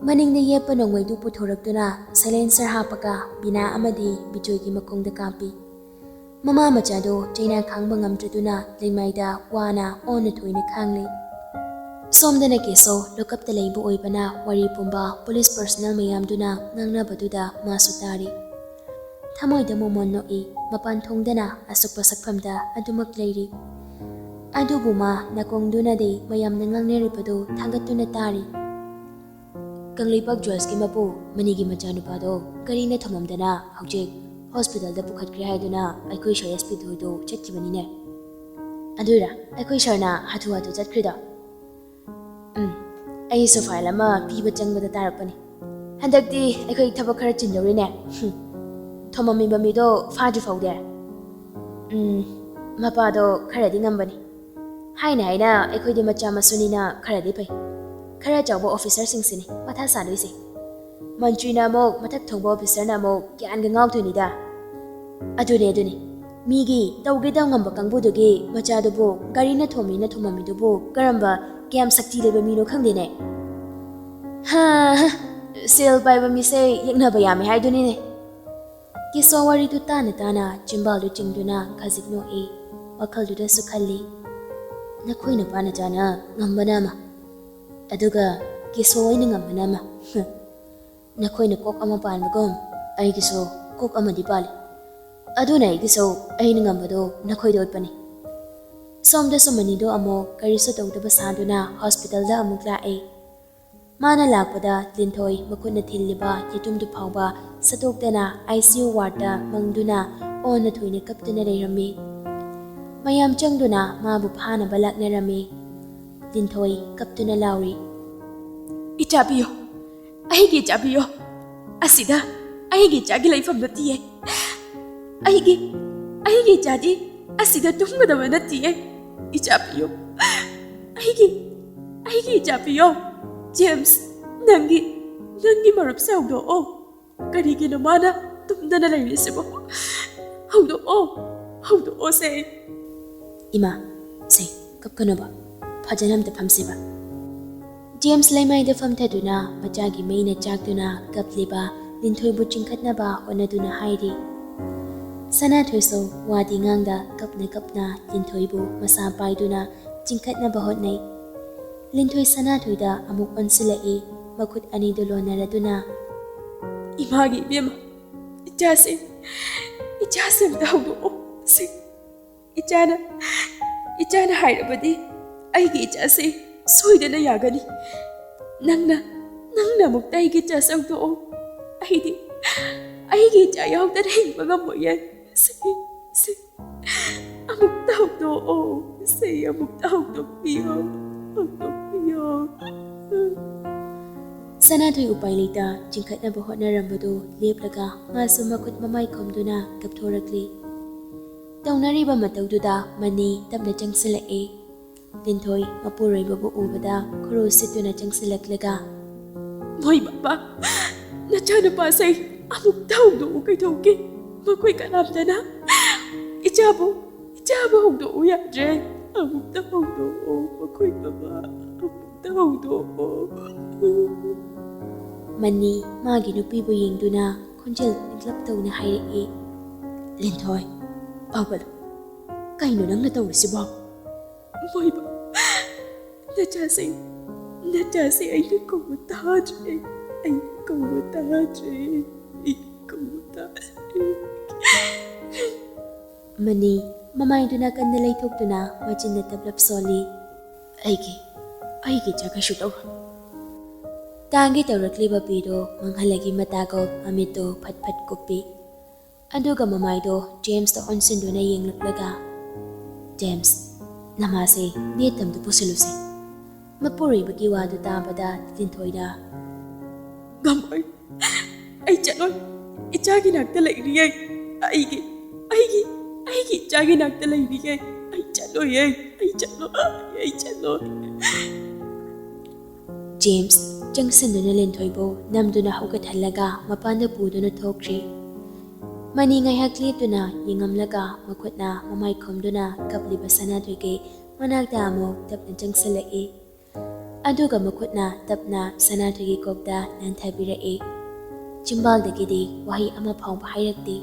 ꯃꯅꯤꯡꯗ ꯌꯦꯞꯄ ꯅꯣꯡꯃꯩꯗꯨ ꯄꯨꯊꯣꯔꯛꯇꯨꯅ ꯁꯥꯏꯂꯦꯟꯁꯔ ꯍꯥꯞꯄꯒ ꯕꯤꯅꯥ ꯑꯃꯗꯤ ꯕꯤꯖꯣꯏꯒꯤ ꯃꯈꯣꯡꯗ ꯀꯥꯞꯄꯤ꯫ ꯃꯃꯥ ꯃꯆꯥꯗꯣ ꯆꯩꯅꯥ ꯈꯥꯡꯕ ꯉꯝꯗ꯭ꯔꯗꯨꯅ ꯂꯩꯃꯥꯏꯗ ꯋꯥꯅ ꯑꯣꯟꯅ ꯊꯣꯏꯅ ꯈꯥꯡꯂꯤ꯫ ꯁꯣꯝꯗꯅ ꯀꯦꯁꯣ ꯂꯣꯀꯞꯇ ꯂꯩꯕ ꯑꯣꯏꯕꯅ ꯋꯥꯔꯤ ꯄꯨꯝꯕ ꯄꯨꯂꯤꯁ ꯄꯔꯁꯣꯅꯦꯜ ꯃꯌꯥꯝꯗꯨꯅ ꯉꯥꯡꯅꯕꯗꯨꯗ ꯃꯥꯁꯨ ꯇꯥꯔꯤ꯫ ꯊꯃꯣꯏꯗ ꯃꯣꯃꯣꯟ ꯅꯣꯛꯏ, ꯃꯄꯥꯟ ꯊꯣꯡꯗꯅ ꯑꯁꯨꯛꯄ ꯁꯛꯐꯝꯗ ꯑꯗꯨꯃꯛ ꯂꯩꯔꯤ꯫ ꯑꯗꯨꯕꯨ ꯃꯥ ꯅꯥꯀꯣꯡꯗꯨꯅꯗꯤ ꯃꯌꯥꯝꯅ ꯉꯥꯡꯅꯔꯤꯕꯗꯨ ꯊꯥꯡꯒꯠꯇꯨꯅ ꯇꯥꯔꯤ꯫ ꯀꯪꯂꯩꯄꯥꯛ ꯖ꯭ꯋꯦꯜꯁꯀꯤ ꯃꯄꯨ ꯃꯅꯤꯒꯤ ꯃꯆꯥꯅꯨꯄꯥꯗꯣ ꯒꯥꯔꯤꯅ ꯊꯣꯝꯃꯝꯗꯅ ꯍꯧꯖꯤꯛ ꯍꯣꯁꯄꯤꯇꯥꯜꯗ ꯄꯨꯈꯠꯈ꯭ꯔꯦ ꯍꯥꯏꯗꯨꯅ ꯑꯩꯈꯣꯏ ꯁꯥꯔ ꯑꯦꯁ ꯄꯤ ꯊꯣꯏꯗꯣ ꯆꯠꯈꯤꯕꯅꯤꯅꯦ꯫ ꯑꯗꯨꯏꯔꯥ ꯑꯩꯈꯣꯏ ꯁꯥꯔꯅ ꯍꯥꯊꯨ ꯍꯥꯊꯨ ꯆꯠꯈ꯭ꯔꯤꯗꯣ? ꯎꯝ, ꯑꯩꯁꯨ ꯐꯥꯏꯜ ꯑꯃ ꯄꯤꯕ ꯆꯪꯕꯗ ꯇꯥꯔꯛꯄꯅꯤ꯫ ꯍꯟꯗꯛꯇꯤ ꯑꯩꯈꯣꯏ ꯊꯕꯛ ꯈꯔ ꯆꯤꯟꯗꯧꯔꯤꯅꯦ꯫ ꯍꯨꯝ, ꯊꯣꯝꯃꯝꯃꯤꯕ ꯃꯤꯗꯣ ꯐꯥꯗ꯭ꯔꯤ ꯐꯥꯎꯗꯦ꯫ ꯎꯝ, ꯃꯄꯥꯗꯣ ꯈꯔꯗꯤ ꯉꯝꯕꯅꯤ꯫ ꯍꯥꯏꯅ ꯍꯥꯏꯅ ꯑꯩꯈꯣꯏꯗꯤ ꯃꯆꯥ ꯃꯁꯨꯅꯤꯅ ꯈꯔꯗꯤ ꯐꯩ꯫ ꯈꯔ ꯆꯥꯎꯕ ꯑꯣꯐꯤꯁꯔꯁꯤꯡꯁꯤꯅꯤ ꯃꯊꯥ ꯁꯥꯗꯣꯏꯁꯦ꯫ ꯃꯟꯇ꯭ꯔꯤꯅ ꯑꯃꯨꯛ, ꯃꯊꯛ ꯊꯣꯡꯕ ꯑꯣꯐꯤꯁꯔꯅ ꯑꯃꯨꯛ ꯒ꯭ꯌꯥꯟꯒ ꯉꯥꯎꯗꯣꯏꯅꯤꯗ꯫ ꯑꯗꯨꯅꯦ, ꯑꯗꯨꯅꯦ꯫ ꯃꯤꯒꯤ ꯇꯧꯒꯦ ꯇꯧ ꯉꯝꯕ ꯀꯥꯡꯕꯨꯗꯨꯒꯤ ꯃꯆꯥꯗꯨꯕꯨ ꯒꯥꯔꯤꯅ ꯊꯣꯝꯃꯤꯅ ꯊꯣꯝꯃꯝꯃꯤꯗꯨꯕꯨ ꯀꯔꯝꯕ ꯀꯌꯥꯝ ꯁꯛꯇꯤ ꯂꯩꯕ ꯃꯤꯅꯣ ꯈꯪꯗꯦꯅꯦ꯫ ꯍꯥ, ꯍꯥ, ꯁꯦꯜ ꯄꯥꯏꯕ ꯃꯤꯁꯦ ꯌꯦꯛꯅꯕ ꯌꯥꯝꯃꯦ ꯍꯥꯏꯗꯨꯅꯤꯅꯦ꯫ ꯀꯤꯁꯣ ꯋꯥꯔꯤꯗꯨ ꯇꯥꯅ ꯇꯥꯅ ꯆꯤꯝꯕꯥꯜꯗꯨ ꯆꯤꯡꯗꯨꯅ ꯈꯖꯤꯛ ꯅꯣꯛꯏ꯫ ꯋꯥꯈꯜꯗꯨꯗꯁꯨ ꯈꯜꯂꯤ, "ꯅꯈꯣꯏ ꯅꯨꯄꯥ ꯅꯆꯥꯅ ꯉꯝꯕꯅ ꯑꯃ, ꯑꯗꯨꯒ ꯀꯤꯁꯣ ꯑꯩꯅ ꯉꯝꯕꯅ ꯑꯃ꯫ ꯍꯨꯝ, ꯅꯈꯣꯏꯅ ꯀꯣꯛ ꯑꯃ ꯄꯥꯟꯕꯒꯨꯝ ꯑꯩꯒꯤꯁꯨ ꯀꯣꯛ ꯑꯃꯗꯤ ꯄꯥꯜꯂꯤ꯫ ꯑꯗꯨꯅ ꯑꯩꯒꯤꯁꯨ ꯑꯩꯅ ꯉꯝꯕꯗꯨ ꯅꯈꯣꯏꯗ ꯎꯠꯄꯅꯤ꯫" ꯁꯣꯝꯗꯁꯨ ꯃꯅꯤꯗꯨ ꯑꯃꯨꯛ ꯀꯔꯤꯁꯨ ꯇꯧꯗꯕ ꯁꯥꯗꯨꯅ ꯍꯣꯁꯄꯤꯇꯥꯜꯗ ꯑꯃꯨꯛ ꯂꯥꯛꯏ꯫ ꯃꯥꯅ ꯂꯥꯛꯄꯗ ꯂꯤꯟꯊꯣꯏ ꯃꯈꯨꯠꯅ ꯊꯤꯜꯂꯤꯕ ꯌꯦꯇꯨꯝꯗꯨ ꯐꯥꯎꯕ ꯁꯠꯇꯣꯛꯇꯅ ꯑꯥꯏ ꯁꯤ ꯌꯨ ꯋꯥꯔꯗꯇ ꯃꯪꯗꯨꯅ ꯑꯣꯟꯅ ꯊꯣꯏꯅ ꯀꯞꯇꯨꯅ ꯂꯩꯔꯝꯃꯤ꯫ ꯃꯌꯥꯝ ꯆꯪꯗꯨꯅ ꯃꯥꯕꯨ ꯐꯥꯅꯕ ꯂꯥꯛꯅꯔꯝꯃꯤ꯫ ꯂꯤꯟꯊꯣꯏ ꯀꯞꯇꯨꯅ ꯂꯥꯎꯔꯤ꯫ "ꯏꯆꯥ ꯄꯤꯌꯣ, ꯑꯩꯒꯤ ꯏꯆꯥ ꯄꯤꯌꯣ꯫ ꯑꯁꯤꯗ ꯑꯩꯒꯤ ꯏꯆꯥꯒꯤ ꯂꯩꯐꯝ ꯅꯠꯇꯤꯌꯦ꯫ ꯑꯩꯒꯤ, ꯑꯩꯒꯤ ꯏꯆꯥꯗꯤ ꯑꯁꯤꯗ ꯇꯨꯝꯒꯗꯕ ꯅꯠꯇꯤꯌꯦ꯫ ꯏꯆꯥ ꯄꯤꯌꯣ, ꯑꯩꯒꯤ, ꯑꯩꯒꯤ ꯏꯆꯥ ꯄꯤꯌꯣ꯫ ꯖꯦꯝꯁ, ꯅꯪꯒꯤ, ꯅꯪꯒꯤ ꯃꯔꯨꯞꯁꯦ ꯍꯧꯗꯣꯛꯑꯣ꯫ ꯀꯔꯤꯒꯤꯅꯣ ꯃꯥꯅ ꯇꯨꯝꯗꯅ ꯂꯩꯔꯤꯁꯤꯕꯣ? ꯍꯧꯗꯣꯛꯑꯣ, ꯍꯧꯗꯣꯛꯑꯣꯁꯦ꯫" "ꯏꯃꯥ, ꯁꯦ, ꯀꯞꯀꯅꯣꯕ꯫ ꯐꯖꯅ ꯑꯝꯇ ꯐꯝꯁꯦꯕ꯫" ꯖꯦꯝꯁ ꯂꯩꯃꯥꯏꯗ ꯐꯝꯊꯗꯨꯅ ꯃꯆꯥꯒꯤ ꯃꯩꯅ ꯆꯥꯛꯇꯨꯅ ꯀꯞꯂꯤꯕ ꯂꯤꯟꯊꯣꯏꯕꯨ ꯆꯤꯡꯈꯠꯅꯕ ꯍꯣꯠꯅꯗꯨꯅ ꯍꯥꯏꯔꯤ꯫ ꯁꯅꯥꯊꯣꯏꯁꯨ ꯋꯥꯗꯤ ꯉꯥꯡꯗ ꯀꯞꯅ ꯀꯞꯅ ꯂꯤꯟꯊꯣꯏꯕꯨ ꯃꯁꯥ ꯄꯥꯏꯗꯨꯅ ꯆꯤꯡꯈꯠꯅꯕ ꯍꯣꯠꯅꯩ꯫ ꯂꯤꯟꯊꯣꯏ ꯁꯅꯥꯊꯣꯏꯗ ꯑꯃꯨꯛ ꯑꯣꯟꯁꯤꯜꯂꯛꯏ, ꯃꯈꯨꯠ ꯑꯅꯤꯗꯨ ꯂꯣꯟꯅꯔꯗꯨꯅ, "ꯏꯃꯥꯒꯤ ꯏꯕꯦꯝꯃ, ꯏꯆꯥꯁꯦ, ꯏꯆꯥꯁꯦ ꯑꯝꯇ ꯍꯧꯗꯣꯛꯑꯣ꯫ ꯁꯤ ꯏꯆꯥꯅ, ꯏꯆꯥꯅ ꯍꯥꯏꯔꯕꯗꯤ ꯑꯩꯒꯤ ꯏꯆꯥꯁꯦ ꯁꯣꯏꯗꯅ ꯌꯥꯒꯅꯤ꯫ ꯅꯪꯅ, ꯅꯪꯅ ꯑꯃꯨꯛꯇ ꯑꯩꯒꯤ ꯏꯆꯥꯁꯦ ꯍꯧꯗꯣꯛꯑꯣ꯫ ꯑꯩꯗꯤ, ꯑꯩꯒꯤ ꯏꯆꯥ ꯌꯥꯎꯗꯅ ꯍꯤꯡꯕ ꯉꯝꯃꯣꯏꯌꯦ꯫ ꯁꯤ, ꯁꯤ ꯑꯃꯨꯛꯇ ꯍꯧꯗꯣꯛꯑꯣ꯫ ꯁꯤ ꯑꯃꯨꯛꯇ ꯍꯧꯗꯣꯛꯄꯤꯌꯣ, ꯍꯧꯗꯣꯛꯄꯤꯌꯣ꯫" ꯁꯅꯥꯊꯣꯏ ꯎꯄꯥꯏ ꯂꯩꯇ ꯆꯤꯡꯈꯠꯅꯕ ꯍꯣꯠꯅꯔꯝꯕꯗꯨ ꯂꯦꯞꯂꯒ ꯃꯥꯁꯨ ꯃꯈꯨꯠ ꯃꯃꯥꯏ ꯈꯨꯝꯗꯨꯅ ꯀꯞꯊꯣꯔꯛꯂꯤ꯫ ꯇꯧꯅꯔꯤꯕ ꯃꯇꯧꯗꯨꯗ ꯃꯅꯤ ꯇꯞꯅ ꯆꯪꯁꯤꯜꯂꯛꯏ꯫ ꯂꯤꯟꯊꯣꯏ ꯃꯄꯨꯔꯣꯏꯕꯕꯨ ꯎꯕꯗ ꯈꯨꯔꯨ ꯁꯤꯠꯇꯨꯅ ꯆꯪꯁꯤꯜꯂꯛꯂꯒ, "ꯃꯣꯏ ꯕꯕꯥ, ꯅꯆꯥꯅꯨꯄꯥꯁꯦ ꯑꯃꯨꯛꯇ ꯍꯧꯗꯣꯛꯎ ꯀꯩꯗꯧꯒꯦ? ꯃꯈꯣꯏ ꯀꯅꯥꯝꯇꯅ ꯏꯆꯥꯕꯨ, ꯏꯆꯥꯕꯨ ꯍꯧꯗꯣꯛꯎ ꯌꯥꯗ꯭ꯔꯦ꯫ ꯑꯃꯨꯛꯇ ꯍꯧꯗꯣꯛꯑꯣ, ꯃꯈꯣꯏ ꯕꯕꯥ, ꯑꯃꯨꯛꯇ ꯍꯧꯗꯣꯛꯑꯣ꯫" ꯃꯅꯤ ꯃꯥꯒꯤ ꯅꯨꯄꯤꯕꯨ ꯌꯦꯡꯗꯨꯅ ꯈꯣꯟꯖꯦꯜ ꯄꯤꯛꯂꯞ ꯇꯧꯅ ꯍꯥꯏꯔꯛꯏ, "ꯂꯤꯟꯊꯣꯏ, ꯄꯥꯎꯒꯜ, ꯀꯩꯅꯣ ꯅꯪꯅ ꯇꯧꯔꯤꯁꯤꯕꯣ?" "ꯃꯣꯏꯕ, ꯅꯆꯥꯁꯦ, ꯅꯆꯥꯁꯦ ꯑꯩꯅ ꯀꯧꯕ ꯇꯥꯗ꯭ꯔꯦ, ꯑꯩꯅ ꯀꯧꯕ ꯇꯥꯗ꯭ꯔꯦ, ꯑꯩꯅ ꯀꯧꯕ ꯇꯥꯗ꯭ꯔꯦ꯫" ꯃꯅꯤ ꯃꯃꯥꯏꯗꯨ ꯅꯥꯀꯟꯗ ꯂꯩꯊꯣꯛꯇꯨꯅ ꯃꯆꯤꯟꯗ ꯇꯞꯂꯞ ꯁꯣꯜꯂꯤ, "ꯑꯩꯒꯤ, ꯑꯩꯒꯤ ꯏꯆꯥ ꯀꯩꯁꯨ ꯇꯧꯔꯣꯏ꯫" ꯇꯥꯡꯒꯦ ꯇꯧꯔꯛꯂꯤꯕ ꯄꯤꯗꯨ ꯃꯥꯡꯍꯜꯂꯒꯤ ꯃꯇꯥꯒꯨꯝ ꯃꯃꯤꯠꯇꯨ ꯐꯠ ꯐꯠ ꯀꯨꯞꯄꯤ꯫ ꯑꯗꯨꯒ ꯃꯃꯥꯏꯗꯣ ꯖꯦꯝꯁꯇ ꯑꯣꯟꯁꯤꯟꯗꯨꯅ ꯌꯦꯡꯂꯛꯂꯒ, "ꯖꯦꯝꯁ, ꯅꯃꯥꯁꯦ ꯅꯦꯠꯇ ꯑꯝꯇ ꯄꯨꯁꯤꯜꯂꯨꯁꯦ꯫ ꯃꯄꯨꯔꯣꯏꯕꯒꯤ ꯋꯥꯗꯨ ꯇꯥꯕꯗ ꯂꯤꯟꯊꯣꯏꯅ, "ꯉꯝꯃꯣꯏ, ꯑꯩ ꯆꯠꯂꯣꯏ, ꯏꯆꯥꯒꯤ ꯅꯥꯛꯇ ꯂꯩꯔꯤꯌꯦ꯫ ꯑꯩꯒꯤ ꯑꯩꯒꯤ ꯑꯩꯒꯤ ꯏꯆꯥꯒꯤ ꯅꯥꯛꯇ ꯂꯩꯔꯤꯌꯦ꯫ ꯑꯩ ꯆꯠꯂꯣꯏꯌꯦ, ꯑꯩ ꯆꯠꯂꯣꯏ, ꯑꯩ ꯆꯠꯂꯣꯏ"꯫ ꯖꯦꯝꯁ ꯆꯪꯁꯤꯟꯗꯨꯅ ꯂꯤꯟꯊꯣꯏꯕꯨ ꯅꯝꯗꯨꯅ ꯍꯧꯒꯠꯍꯜꯂꯒ ꯃꯄꯥꯟꯗ ꯄꯨꯗꯨꯅ ꯊꯣꯛꯈ꯭ꯔꯤ꯫ ꯃꯅꯤ ꯉꯥꯏꯍꯥꯛ ꯂꯦꯞꯇꯨꯅ ꯌꯦꯡꯉꯝꯂꯒ ꯃꯈꯨꯠꯅ ꯃꯃꯥꯏ ꯈꯨꯝꯗꯨꯅ ꯀꯞꯂꯤꯕ ꯁꯅꯥꯊꯣꯏꯒꯤ ꯃꯅꯥꯛꯇ ꯑꯃꯨꯛ ꯇꯞꯅ ꯆꯪꯁꯤꯜꯂꯛꯏ꯫ ꯑꯗꯨꯒ ꯃꯈꯨꯠꯅ ꯇꯞꯅ ꯁꯅꯥꯊꯣꯏꯒꯤ ꯀꯣꯛꯇ ꯅꯥꯟꯊꯕꯤꯔꯛꯏ꯫ ꯆꯤꯝꯕꯥꯜꯗꯒꯤꯗꯤ ꯋꯥꯍꯩ ꯑꯃ ꯐꯥꯎꯕ ꯍꯥꯏꯔꯛꯇꯦ꯫